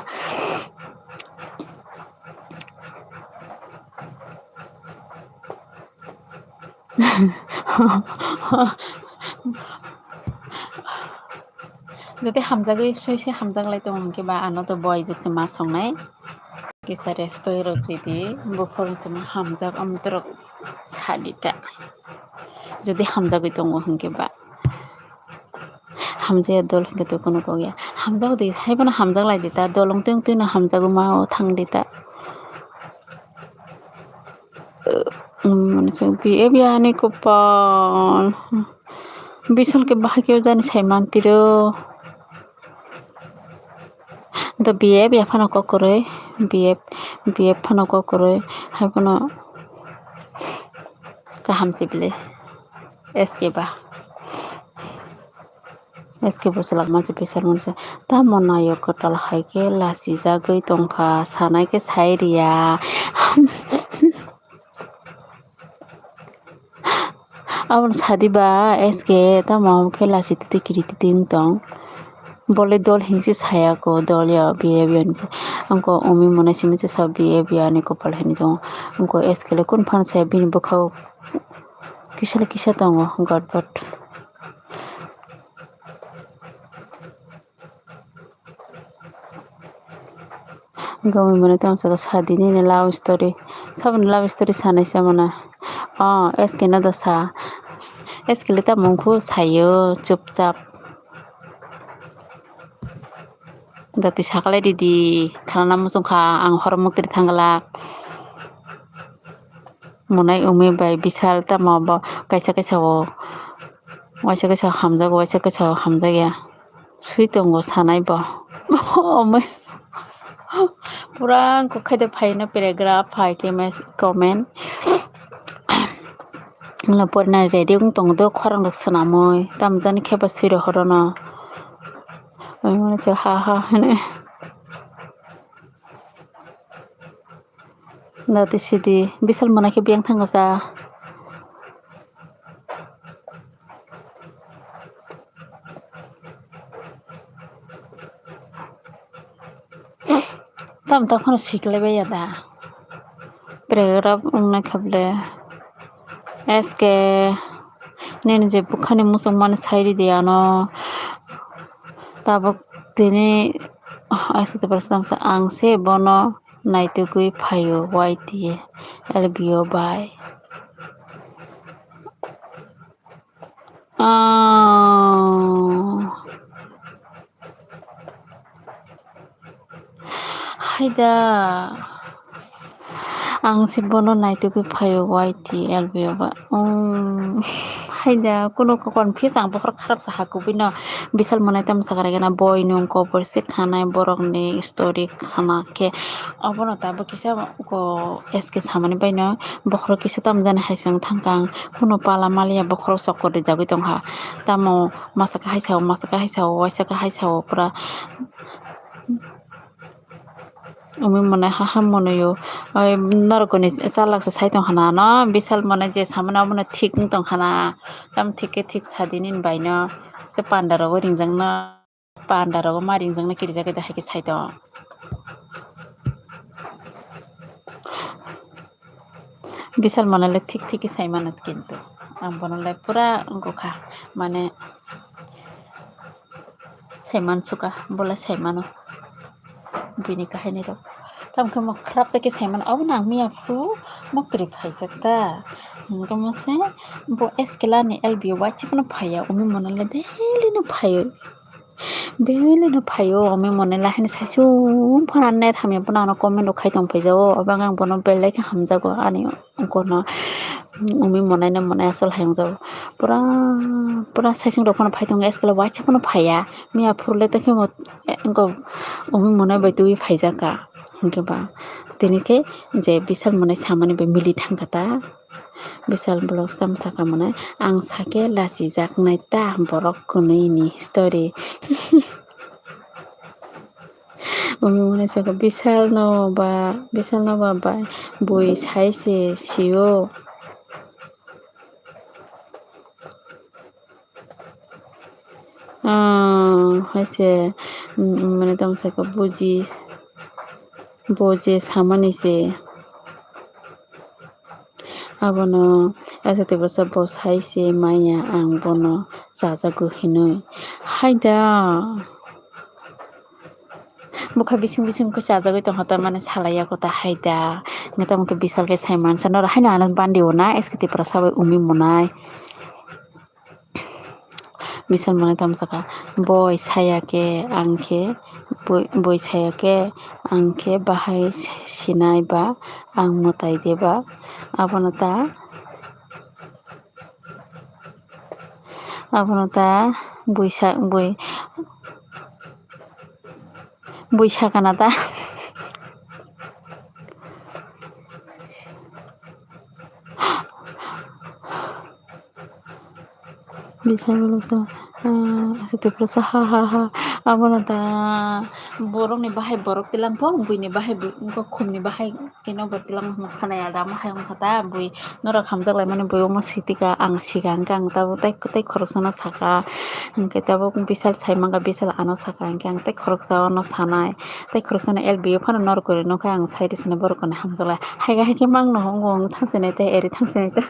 Jodi hamjagwi soi se hamjak lai tongo hwnkhe ba ano to boi jwk se ma songnai. Kisa respect rw kri di, buphuru chwngno hamjak, amtwrwk sa di ta. Jodi hamjagwi tongo hwnkhe ba. Hamjakya dol hwnkhe to kunu kok ya. Hamjak di, haiphano hamjak lai di ta, dol wngtwi wngtwino hamjagwi ma o thang di ta. Umm, mane chwng B F ani kopal. Bisal khe bahai khe jani sai mantiro. Da B F ya phano kok kwrwi, B F, B F phano kok kwrwi, hai phano kaham se bile. S K ba. S K bo swlak ma se bisal mani se. Tamo nayok kwtal hai khe lachijagwi tongkha, sanai khe sai riya. Aboni sadi ba S K tamo khe lachi titi kiri titi wng tong. Bole dol hinwi se saya ko, dol ya B F ya hinwi se. Ang ko umi mwnai simi se sa B F ya ani kopal hinwi tongo. Ang ko S K le kun phan saya bini bwkhao kisa le kisa tongo, got got. Gomwi mwnwi tamo saka sadi nini love story. Saboni love story sanai se mano. Oh, S K no da sa. S K le tamo wngkhu sayo chupchap. Dati sakalai ridi, khanana muchung kha, ang horo muktri thangla. Mwnai umi bai bisal tamo bo kaisa kaisa o. Waisa kaisa hamjago, waisa kaisa hamjakya. Swi tongo sanai bo. Omo pura wngkha khe de phaino paragraph phai khe mes-, comment. Wngla porinani ready wng tongo do khorang rok swnamwi. Tamo jani khe ba swi rohorono. Omo se ha ha hwnwi. Dati sidi bisal mwnai khe biyang thangkha sa. Tam tamo phano sikle baiya da. Paragraph wngna kha bwle. S K nini je bwkhani muchung mani sai ridi ano. Tabuk tini S K te ang se bono naitugwi phaio Y T L B O bai. Ah. Haida. Ang se bono naitugwi phaio Y T L B O ba. Um, haida, kuno confuse ang bokhorok kharap sa ha kubui no. Bisal mwnai tamo sakha rega na boi nung kobor se khanai borok ni story khana khe. Obono tabuk kisa ko S K samani bai no bokhorok kisa tamo jani hai se wng thangkha ang. Kuno pala maliya bokhorok sokot rijagwi tongkha. Tamo masa khe hai sao, masa khe hai sao, waisa khe hai sao pura. Umi mwnai ha ha mwnwi o. Oi, norokni chalak se sai tong khana no, bisal mwnai je samani omono thik wng tong khana. Tam thik khe thik sadi nini bai no. Se panda rogo ringjak no, panda rogo ma ringjak no kirijak khe hai khe sai tong. Bisal mwnai le thik thik khe sai mano kintu. Ang bono le pura wngkha mane. Saiman suka, bola saimano. Bini kahaini rok. Tamo khe mo khrap sa khe saimano, abo nang miya phuru mokri phaijak ta. Hingke mo se bo S K lani L B o waisa phano phaiya, umi monai le daily no phaio. Daily no phaio, umi monai le haino saisung phano net hamya phano ano comment rok khai tong phaijao. Obo ang bono belai khe hamjago ani ungkorno. Umi monai no monai asol hayung jago. Pura, pura saisung rok phano phai tongo, S K le waisa phano phaiya. Miya phuru le tei khe mo, eh, wngkha umi monai bai twi phaijak kha. Hingke ba tini khe je Bishal monai samani bai mili thang kha ta. Bishal vlogs tamo saka monai. Ang sake lachijaknai ta borok kwnwi ni story. Umi monai saka Bishal no ba, Bishal no ba bai bui sai se sio. Ah, hai se, mm, mane tamo saka buji, buji samani se. Abono S K Tiprasa bo sai se manya ang bono chajago hinui. Hai da. Bwkha bising bising khe chajagwi tongkha, ta mane salai ya kota hai da. Hwnkhe tamo khe Bishal khe sai mansa, norok haino ano bandi o na S K Tiprasa bai umi monai. Bishal monai tamo saka, boi saya khe ang khe, boi, boi saya khe ang khe bahai sinai ba ang mwtai de ba, abono ta, abono ta boi sa, boi, boi sakana ta. Bisa belok sa, ah, asa tiprasa, ha, ha, ha. Abono ta borokni bahai borok tilang po, buini bahai bui, wngkha khumni bahai keno bo tilang hwnwi khanai alda, omo hai wngkha ta bui. Norok hamjak laimani bui omo switika ang siga hwnkhe ang tabuk tei, tei khoroksano saka, hwnkhe tabuk Bishal sai mankha, Bishal ano saka hwnkhe ang tei khoroksa ano sanai, tei khoroksano L B o phano norok kwrwi nukha ang sai rwsino borok kwrwino hamjak lai. Haiga haikhe mangno hwngo ang thangsinai tei eri thangsinai tei.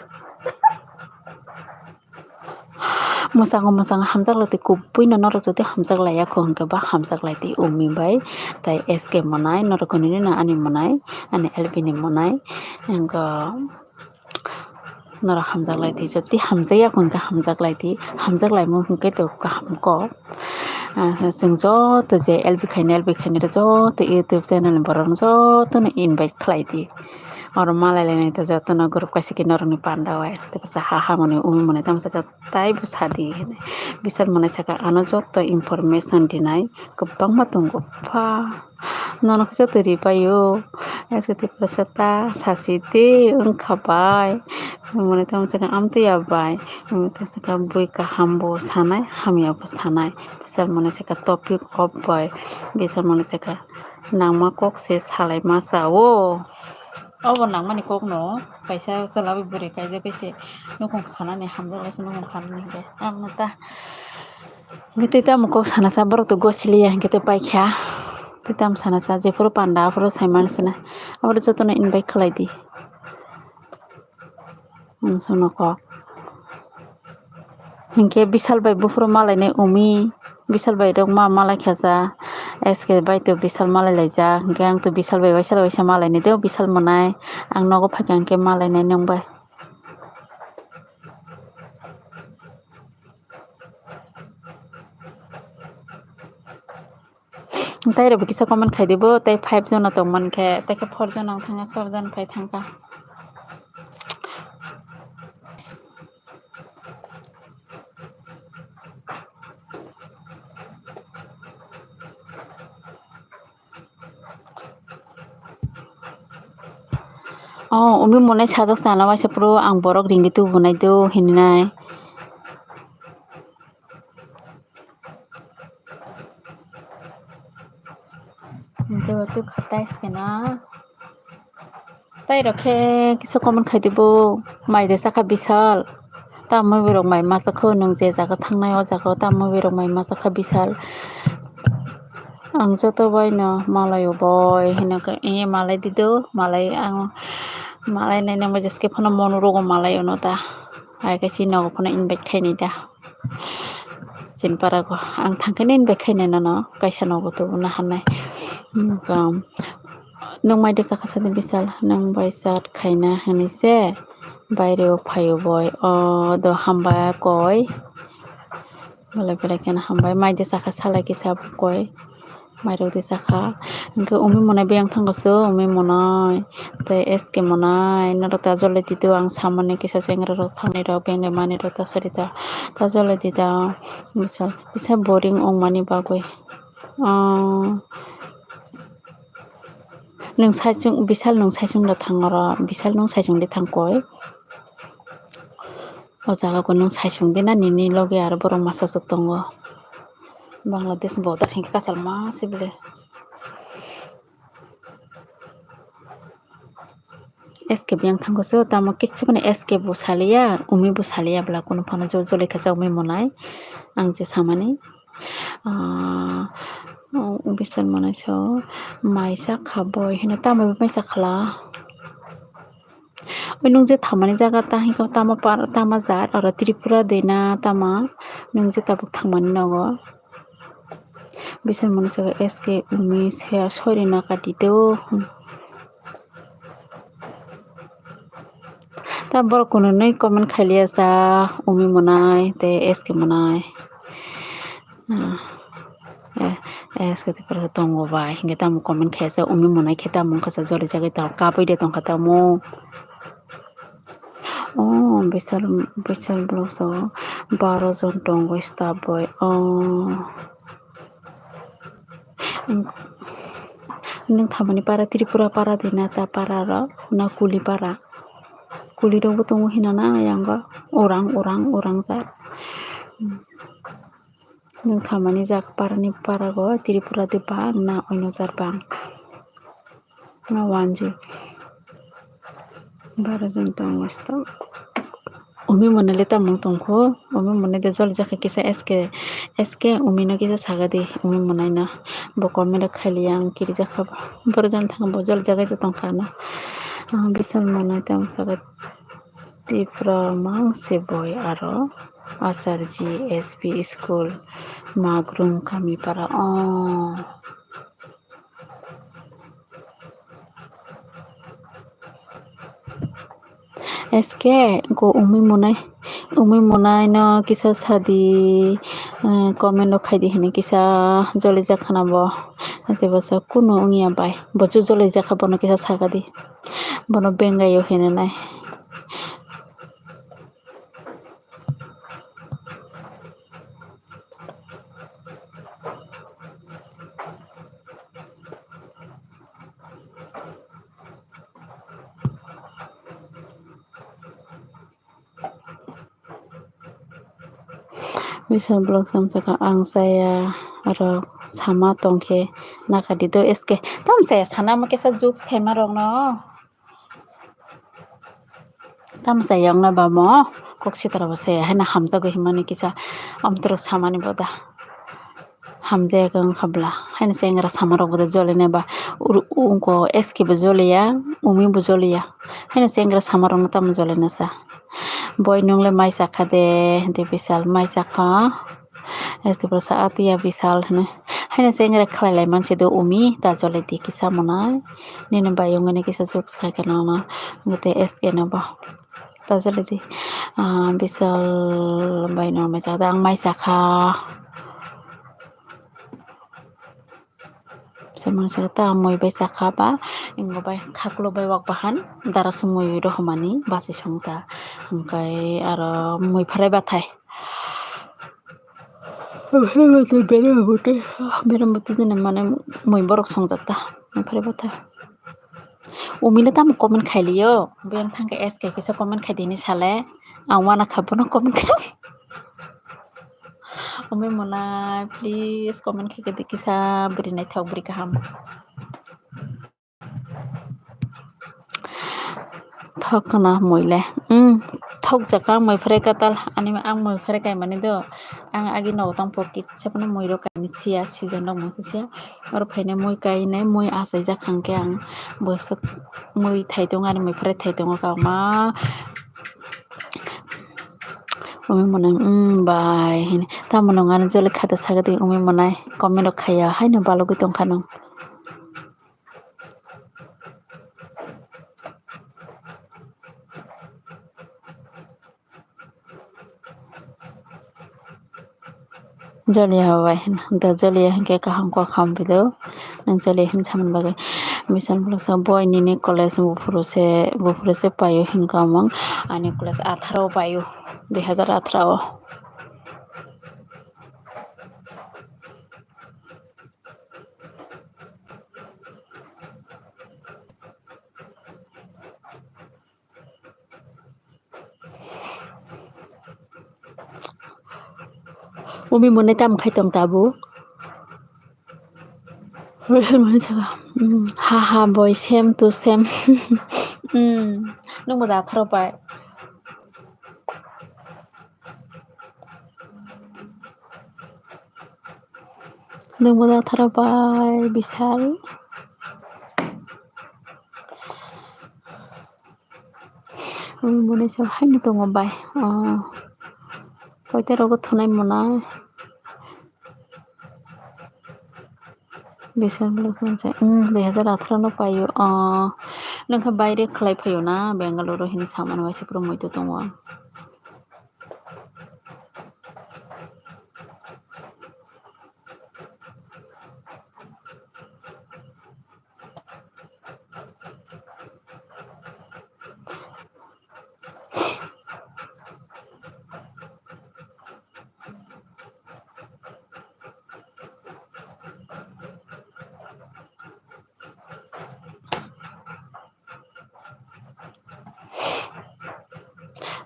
Mwchango mwchango hamjak lai tei kubui no norok jodi hamjak laiya kho hwnkhe ba hamjak lai tei umi bai tei S K monai norok kwrwino ani monai ani L B ni monai wngkha. Norok hamjak lai di, jodi hamjak ya hwnkhe hamjak lai di, hamjak laimung hwnkhe to kaham kok. Ah, chwng joto je L B khaini, L B khaini rok joto YouTube channel ni borok rok jotono invite khlai di. Oro malai lainai ta jotono group kaisa khe norokni panda o, ha ha mwnwi umi mwnwi tamo saka taibo sadi hinwi. Bishal mwnwi saka ano joto information rinai kwbangma tongo pha. Nono kisa twi ri pai o. Aise twi pasa ta sasi de wngkha bai. Mwnwi tamo saka amtwi ya bai. Mwnwi tamo saka bui kaham bo sanai, hamya bo sanai. Bishal mwnwi saka topic off bai. Bishal mwnwi saka nangma kok se salai ma sa o. Obo nangmani kokno kaisa chwla bai bwrwi kaijak kaise nukhung khanani hamjak lai se nukhung khanani hinkhe. Ang ta. Hwnkhe tei tamo kok sana sa borok to gosiliya hwnkhe tei paikha. Tei tamo sana sa jephuru panda aphuru saimani sina. Aphuru jotono invite khlai di. Ang sono kok. Hwnkhe Bishal bai buphuru malainai umi. Bishal bai rok ma malai khaja. S K bai to Bishal malai laijak. Hwnkhe ang to Bishal bai waisa waisa malainai de Bishal mwnai. Ang nogo phaikha hwnkhe malainai nwng bai. Tei rok bo kisa comment khai di bo, tei five jona tong man khe, tei khe four jona wng thang kha, sor jona phai thang kha. Oh, umi monai sajak sana waisa phuru ang borok ringwi tubunai do hinwi nai. Hwnkhe bo tubkha tai se na. Tai rok khe kisa comment khai di bo. Mai de sakha Bishal. Tamo bai rok mai masa kho nwng je jaga thangnai o jaga o tamo bai rok mai masa kha Bishal. Ang joto bai no malai o boi hino khe, eh, malai di do, malai ang malai nai nang bai jeske phano mono rogo malai o no ta. Hai khe chini nogo phano invite khai nai ta. Chini para go ang thangkhe nini bai khainai nono kaisa nogo tubuno hanai. Nwng mai de chakha sadi Bisal, nwng bai chat khaina hinwi se baireo phaio boi. O do hambai koi. Belai belai kheno hambai. Mai de chakha salai kisa bo koi. Mairok de chakha. Hwnkhe Umi Monai biyang thango se, Umi Monai. Tei S K Monai. Norok ta jolai di do, ang samani kisa chengra rok thangni rok bengai mani rok ta sari ta. Ta jolai di da. Bisal, kisa boring wngmani bagwi. Ah. Nwng saichung, Bisal nwng saichung da thang oro. Bisal nwng saichung de thang koi. O jaga o nwng saichung de na nini loge aro borok masa swk tongo. Bangladesh border hinkhe kasalma se bele. S K biyang thango se tamo kichu mani S K bo saliya, Umi bo saliya bwla kunu phano jo jolai kha sa Umi Monai. Ang je samani. Ah, Bisal Monai so mai sakha boi hino tamo mai sakhala. Oi, nwng je thamani jaga ta hwnkhe tamo par-, tamo jat oro Tripura de na tamo nwng je tabuk thangmani nogo. Bisal Monai saka S K Umi se sori na kati do. Ta borok kunu nwi comment khailiya sa Umi Monai tei S K Monai. Ah, eh, eh, S K Tripura tongo bai. Hinkhe tamo comment khe sa Umi Monai khe tamo wngkha sa joli jagwi tamo kapui de tongkha tamo. Oh, Bisal, Bisal vlogs o baro jon tongo staff bai. Oh. Nwng thamani para Tripura para de na ta para rok na kuli para. Kuli rok bo tongo hino na yango orang, orang, orang ta. Nwng thamani jak parani parago Tripura de bang na oino jat bang? Na wanjui. Baro jon tongo sto. Umi Monai le tamo tongkho? Umi Monai de joli jakha kisa S K, S K Umi no kisa saga di, Umi Monai no. Bo comment rok khailiya ang kiri jakha bo. Boro jon thang bo joli jagai de tongkha no. Ah, Bisal Monai tamo saga Tipra mang se boi aro. Acharji S P School, Magrum Kamipara. Oh. S K ko Umi Monai, Umi Monai no kisa sadi, eh, comment rok khaidi hinwi kisa joli jak khana bo. Ase bo sa kunu wngya bai. Bo chu joli jak kha bono kisa sagadi. Bono bengayo hinwi nai. Bisal vlog samsaka ang chaya aro sama tongkhe nakadi do S K. Tam chaya sana mo kesa jokes khaima rokno. Tamo chaya wngna ba mo kok sitra bo chaya haino hamjago hinmani kisa amtwrwk samani bo da. Hamjak wngkha bwla haino chengra samarok bo da jolina ba ungko S K bo joliya, Umi bo joliya haino chengra samarokno tamo jolina sa. Boi nwng le mai chakha de, hinti Bisal mai chakha. Este bwsa atiya Bisal hwnwi. Haino se wngkha khlai lai mansi do Umi, ta jole di kisa mwnai. Nini bai wngwi kisa jokes khai khe nono. Wngkhe S K no bo. Ta jole di. Ah, Bisal bai no mai chakha, ang mai chakha. Samang sa ta mui bai chakha ba, ingo bai khaklo bai wak bahan, dara song mui rohormani basi song ta. Hwnkhe aro mui phrai bathai. Berem buti, berem buti dine mane mui borok songjak ta. Mui phrai bathai. Umile tamo comment khailiyo, buyang thangkhe S K kisa comment khaidini sale. Ang wana kha bono comment khai. Umi mwnai, please comment khaikhe di kisa bwrwi naithok bwrwi kaham. Thok khna mui le. Hmm, thok jaka mui phre katal ani ang mui phre kai mani do. Ang agi no tang pokit se phano mui rok kaini siya season rok mui siya. Oro phainai mui kainai mui achaijak hwnkhe ang bwswk mui thai tongo ani mui phre thai tongo kama. Umi monai, um, bai, hini. Tamo nung ano joli kha da sagadi, umi monai, comment rok khaiya, haino balogwi tongkha nung. Joliya bai, da joliya hinkhe kaham kok ham bido. Nang joliya hin samani bagwi. Bisan bwlasa boy nini college buphuru se, buphuru se paio hinka mung. Ani college atharo paio, dui hazar atharo o. Umi monai tamo khai tong tabuk? Rachel monai saka, "Hmm, ha ha boy, same to same." Hmm, nungbo da atharo pai. Nungbo da atharo pai, Bisal. Umi monai se haino tongo bai. Oh. Koita rogo thunai monai. Bisal bwlwksa se, um, dui hazar atharo no paio. Oh. Nokha baire khlai phaio na Bengaluru hini samani waisa puro muitu tongo.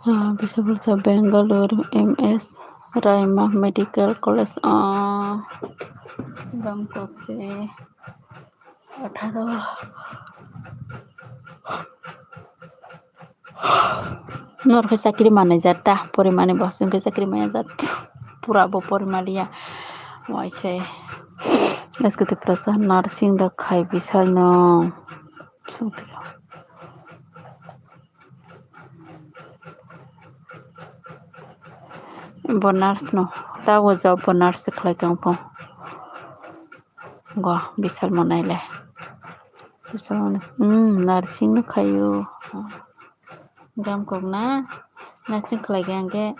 Ah, bisa bwlsa Bangalore M S Raima Medical College, ah, Gamkokse atharo. Norok khe chakri manai jat ta, porimani bo chwng khe chakri manya jat, pura bo porimaliya. Waise S K Tiprasa nursing da khai Bisal no. Bo nurse no, ta o job bo nurse khlai tong pho. Go, Bisal monai le. Bisal monai, hmm, nursing no khaio. Gamkok na, nursing khlai khe ang khe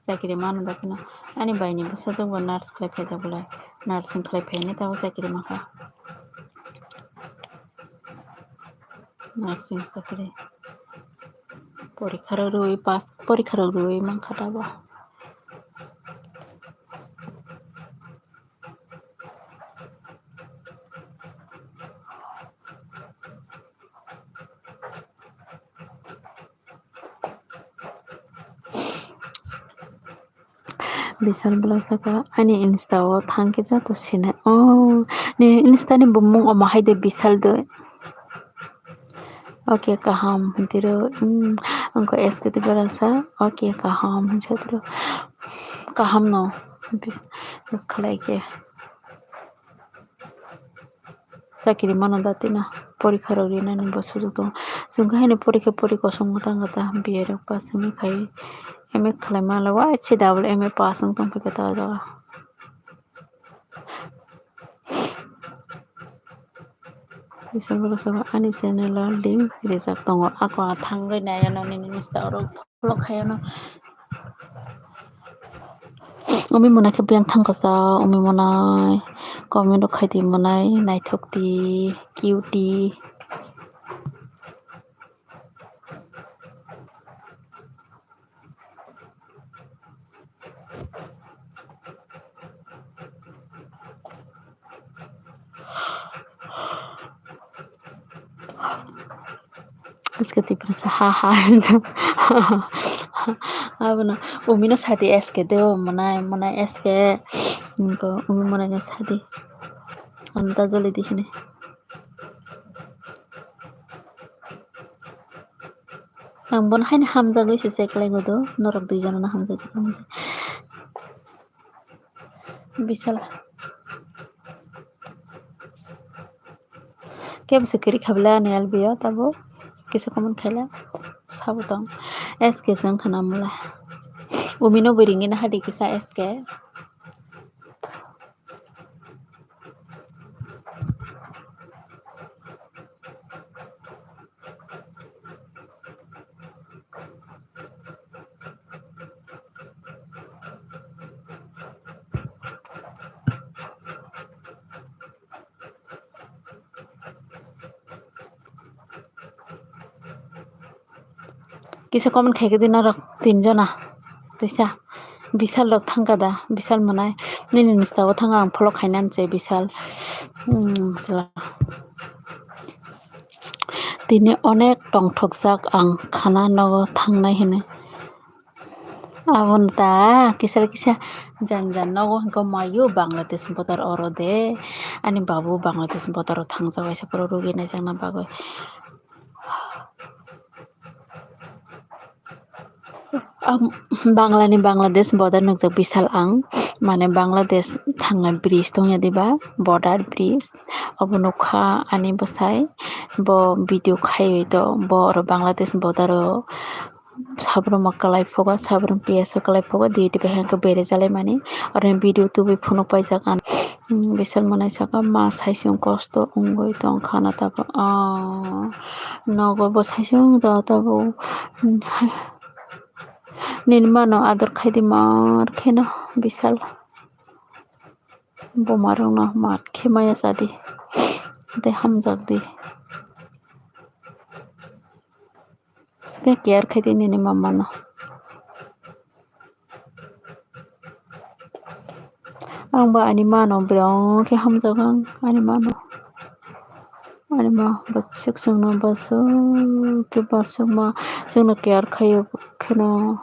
chakri mano da kheno. Ani bai ni bwsajwk bo nurse khlai phaijak bolai. Nursing khlai phaini ta o chakri mankha. Nursing chakri. Porikha rok rwui pass, porikha rok rwui mankha ta bo. Bisal bwlai saka ani Insta o thang khe joto sinai. Oh, ni Insta ni bumung omo hai de Bisal de. Okay, kaham hintiro. Hmm, angko S K Tiprasa. Okay, kaham hinsatro. Kaham no. Bis-, khlai khe. Chakiri mano da tino, porikha rok rinani bo sujuk tongo. Chwng khe haino porikha pori kosong mwtang khe ta B A rok pass wngwi khai M A khlai mano, waise double M A pass wng tong phaikha ta o jaga. Ani channel o link rijak tongo, ako thangwi nai ano nini Insta oro follow khai ano. Umi monai khe biyang thang kasa, umi monai comment rok khai di monai, naithok di, cute di. Aske Tiprasa ha ha hinjak. Abono umino sadi S K de o monai, monai S K. Umi monai no sadi. Anta joli di hini. Ang bono haino hamjagwi se check lai godo, norok dui jono no hamjak jagwi. Bisal. Kebo se kwrwi kha bwle ani L B o tabuk. Kisa comment khaila sabo tong. S K se wngkha na mole. Umino bui ringina hadi kisa S K. Kisa comment khaikhe di norok tinjona. Twisa Bisal rok thangkha da, Bisal mwnai. Nini nista o thangkha ang follow khainani se Bisal. Hmm, chwla. Tini onek tongthokjak ang khana nogo thangnai hinwi. Aboni ta kisa kisa jan jan nogo hwnkhe maio Bangladesh border oro de. Ani babu Bangladesh border o thangjak waisa phuru rugwi naijakna bagwi. Am, Bangla ni Bangladesh border nukjak Bisal ang, mane Bangladesh thangnai bridge tongya diba, border bridge, obo nukha ani bwsai, bo video khaiwi to, bo oro Bangladesh border o sabrum ma kwlai phugo, sabrum P S o kwlai phugo, duty bai hwnkhe bere jalai mani, oro video tubui phunuk paijak ang. Hmm, Bisal mwnai saka ma saisung kosto wngwi tongkha na tabuk. Ah, nogo bo saisung da tabuk. Hmm, hai. Nini mano ador khaidi mar kheno Bisal. Buma rokno mat khe maya chadi. Tei hamjak di. Tei care khaidi nini mama no. Ang ba ani mano belong khe hamjak ang ani mano. Ani ma bwswk chwngno bwswk khe bwswk ma chwngno care khaio kheno.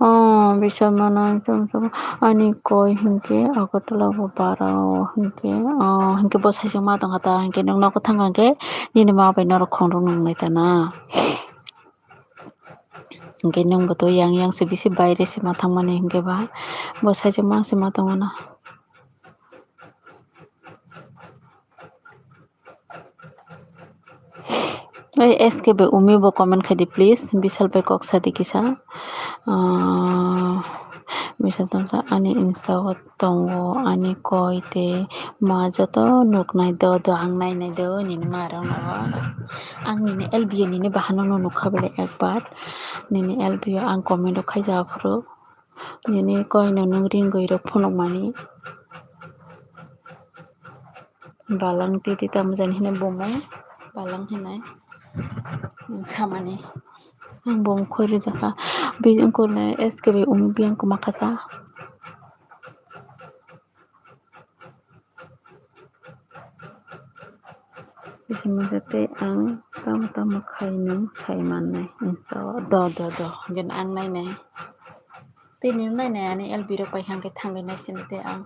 Oh, Bisal mano chwng ani koi hinkhe Agartala bo bara o hinkhe, oh, hinkhe bo saisung ma tongkha ta hinkhe nwng nogo thangkha hinkhe nini ma bai norok khongrok nungnai ta na. Hinkhe nwng bo to yang yang se bisi baire se ma thangmani hinkhe ba bo saijak ma se ma tongmano. Oi S K bai Umi bo comment khaidi please, Bisal bai kok sadi kisa. Ah, Bisal tongsa ani Insta o tongo ani koi tei ma joto nuknai do do ang nainai do nini ma rok no. Ang nini L B o nini bahanok no nukha bele ekbar. Nini L B o ang comment rok khaijak aphuru. Nini koi no nwng ringwi rok phunukmani. Balang titi tamo jani hinwi bumung. Balang hinai. Samani. Ang bumung khoi rijaka. Bini ukulni S K bai Umi biyang kwma khasa. Bisi masa tei ang tamo tamo khai nwng sai mannai. Insta o do do do. Hingke ang nainai. Tini nainai ani L B rok pai hingke thangwi naisini tei ang.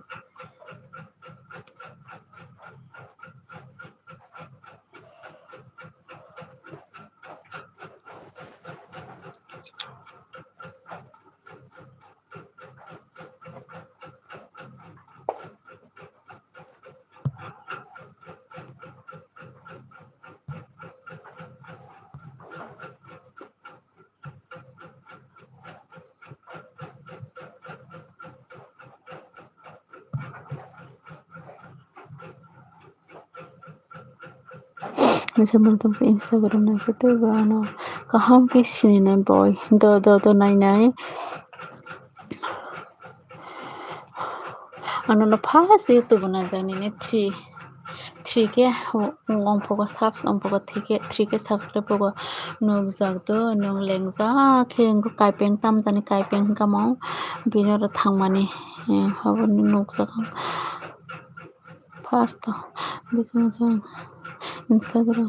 Masa mantong sa Instagram naikhe tei ba ano kaham khe sininai boi do do do nainai. Ano no first YouTube o naijak nini three, three K wngphugo subs wngphugo three K, three K subscribe phugo nukjak do nwng lengjak khe wngkha kaipeng tamjani kaipeng wngkha mo bini oro thangmani abono nukjak ang first o bising bising Instagram.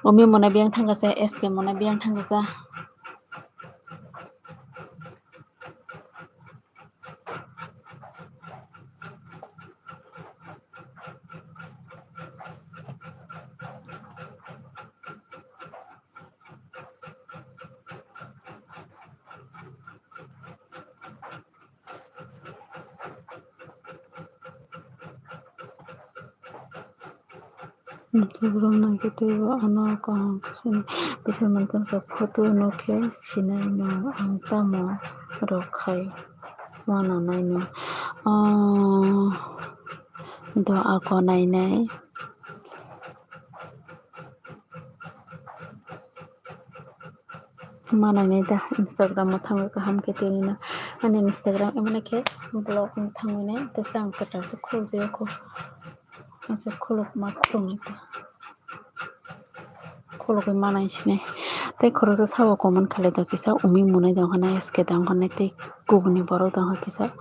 Umi mona biyang thangkasa, S K mona biyang thangkasa. Instagram naikhe teibo ano kaham khe sini. Bwsai mantan sa photo no khe sinai no ang tamo rok khai mano naino. Ah, do ako nainai. Manai nai da Instagram o thangwi kaham khe tini na. Ani Instagram emani khe block wng thangwi nai, tesa ang kwtal se khuluk jaya kho. Asa khuluk ma khuluk ta. Khuluk manai sinai. Tei khoroksa sabo comment khalai da kisa umi munai dong hana S K dong hana tei kubuni borok dong ha kisa.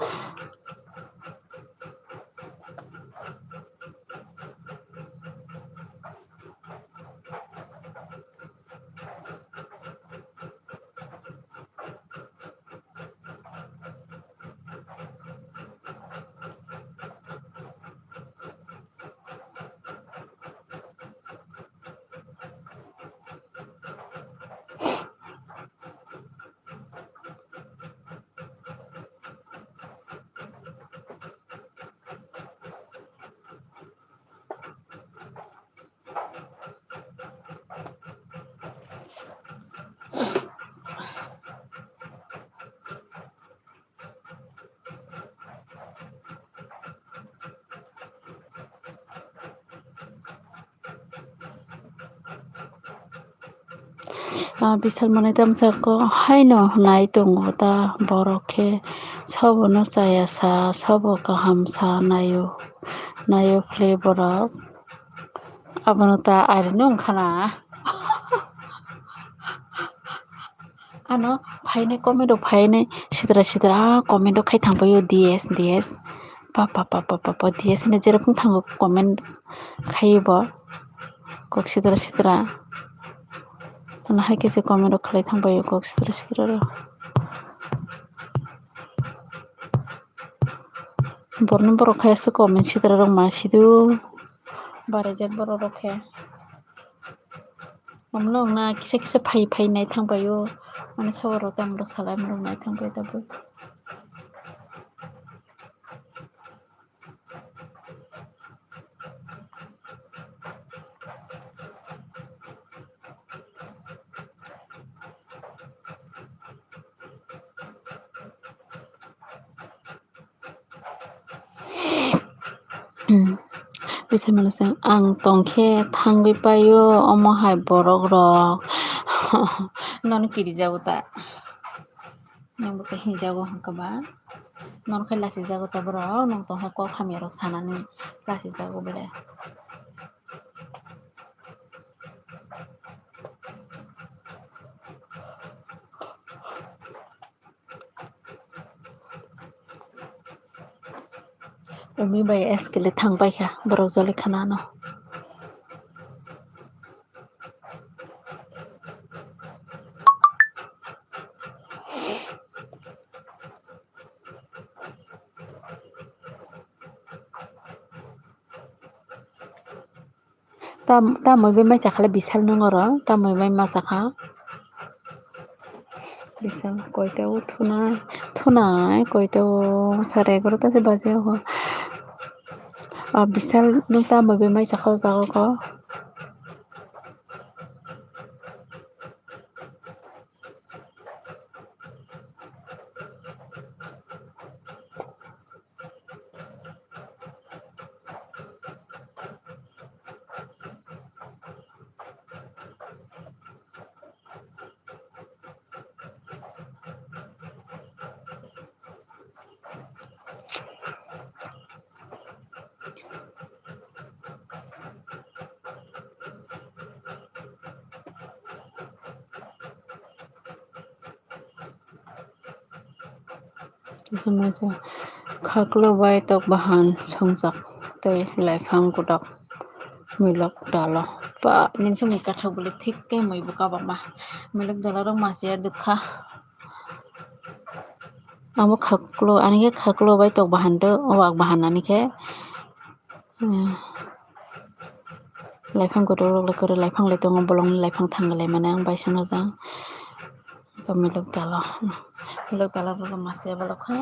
Ah, bisal manwi tamsako haino nai tongo ta borok khe sobono chaya sa, sobo kaham sa naio, naio phle borok. Abono ta airino wngkha na. Ano phainai comment rok phainai sitra sitra comment rok khai thangpaio D S, D S. Pa, pa, pa, pa, pa, pa, D S hinwi jerok wng thango comment khaiwi bo. Kok sitra sitra. Ano hai khe se comment rok khlai thangpaio kok sitra sitra rok. Borokni borok khai aswk comment sitra rok ma sidu. Barajak borok rok khe. Omo wngna kisa kisa phai phai nai thang paio. Mane sobo rok tamo rok salai rok nai thang pai tabuk. Hmm. Bisa mano se ang tongkhe thangwi paio omo hai borok rok. Nono kirijago ta. Nang bo khe hinjago hwnkhe ba. Nono khe lachijago ta borok. Nang tongkha kok hamya rok sanani lachijago bele. Umi bai S K le thang pai kha, borok joli khana no. Tam, tamwi bai mai sakha le bisal nung oro, tamwi bai ma sakha. Bisal koita o thunai, thunai koita o sare egaroh ta se baje o. Ah, bisal nung tamwi bai mai sakha o jaga o. Khaklo bai tok bahan songjak tei laifang kotok milok dalo. Ba, nini simi kathok bole thik khe mui bo kabama. Milok dalo rok masiya dukha. Abo khaklo, ani khe khaklo bai tok bahan do, wak bahan ani khe. Hmm. Laifang kotor rok le kwrwi laifang le tongo, bolongni laifang thang lai mani ang bai sangajang. Milok dalo, milok dalo rok masiya bolok kha.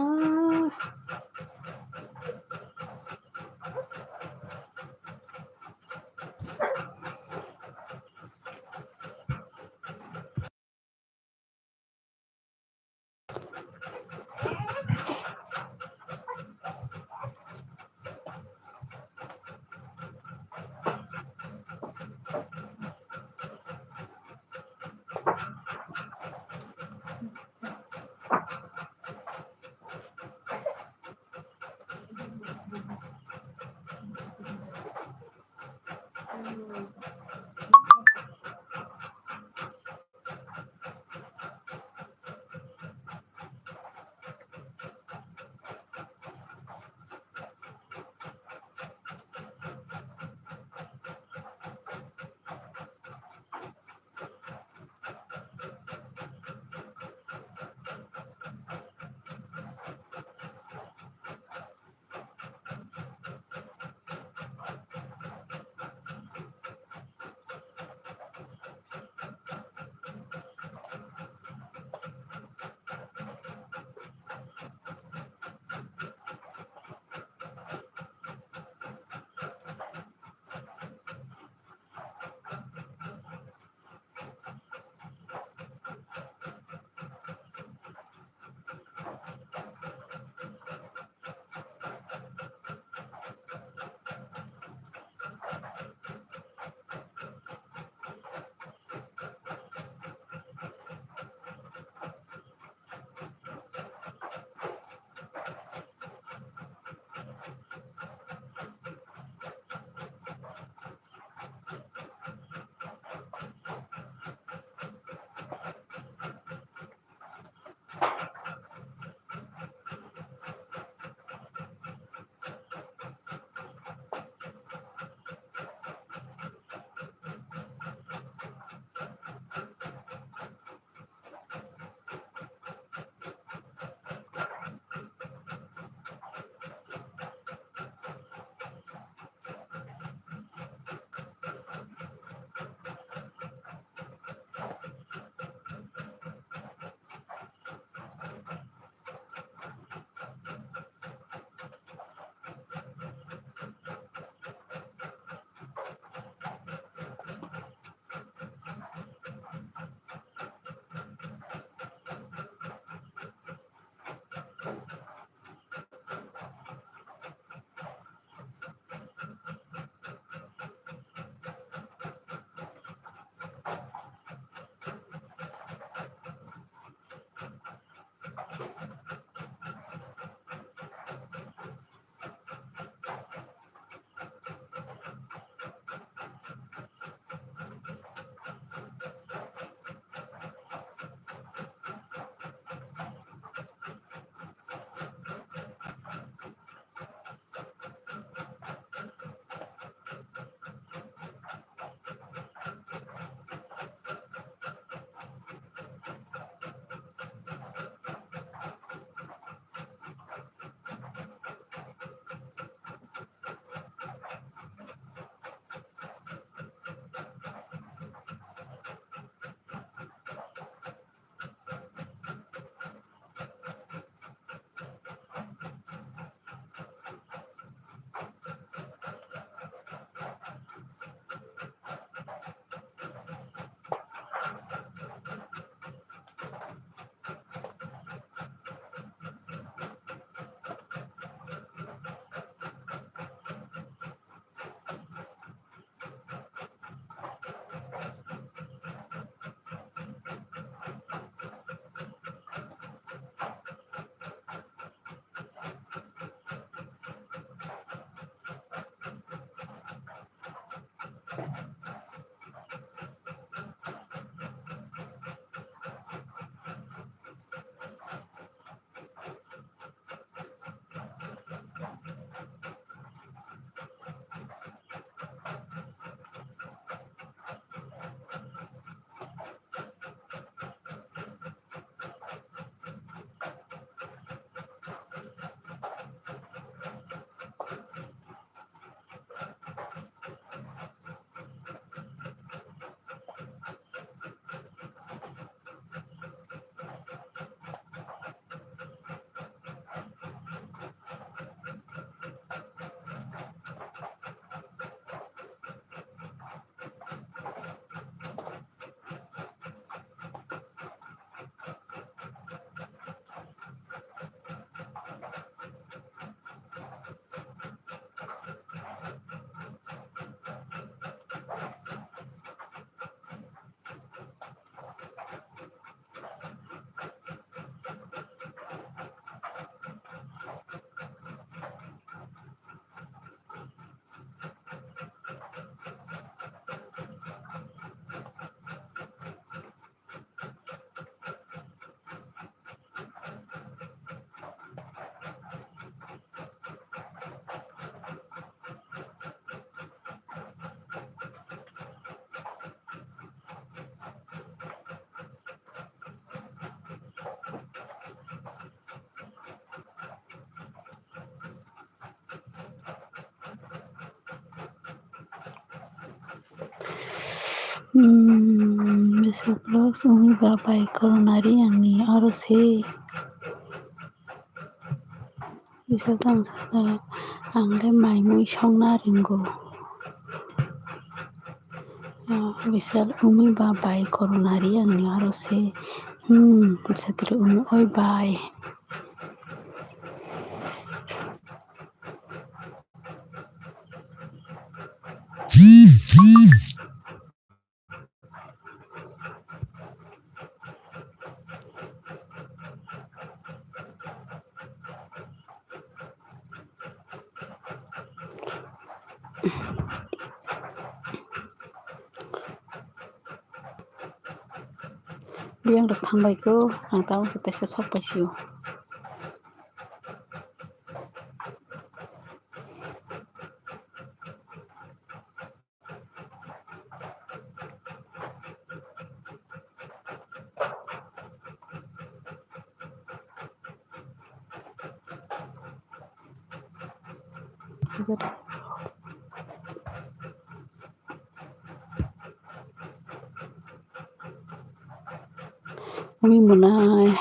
Hmm, Vishal Vlogs, wngwi ba bai coronary ani oro se. Vishal tamo sakha, ang khe mai mui songna ringo. Ah, Vishal wngwi ba bai coronary ani oro se. Hmm, satri wngwi oi bai. Biyang rok thang bai kho, ang tabuk se teisa sok pai sio. Umi monai.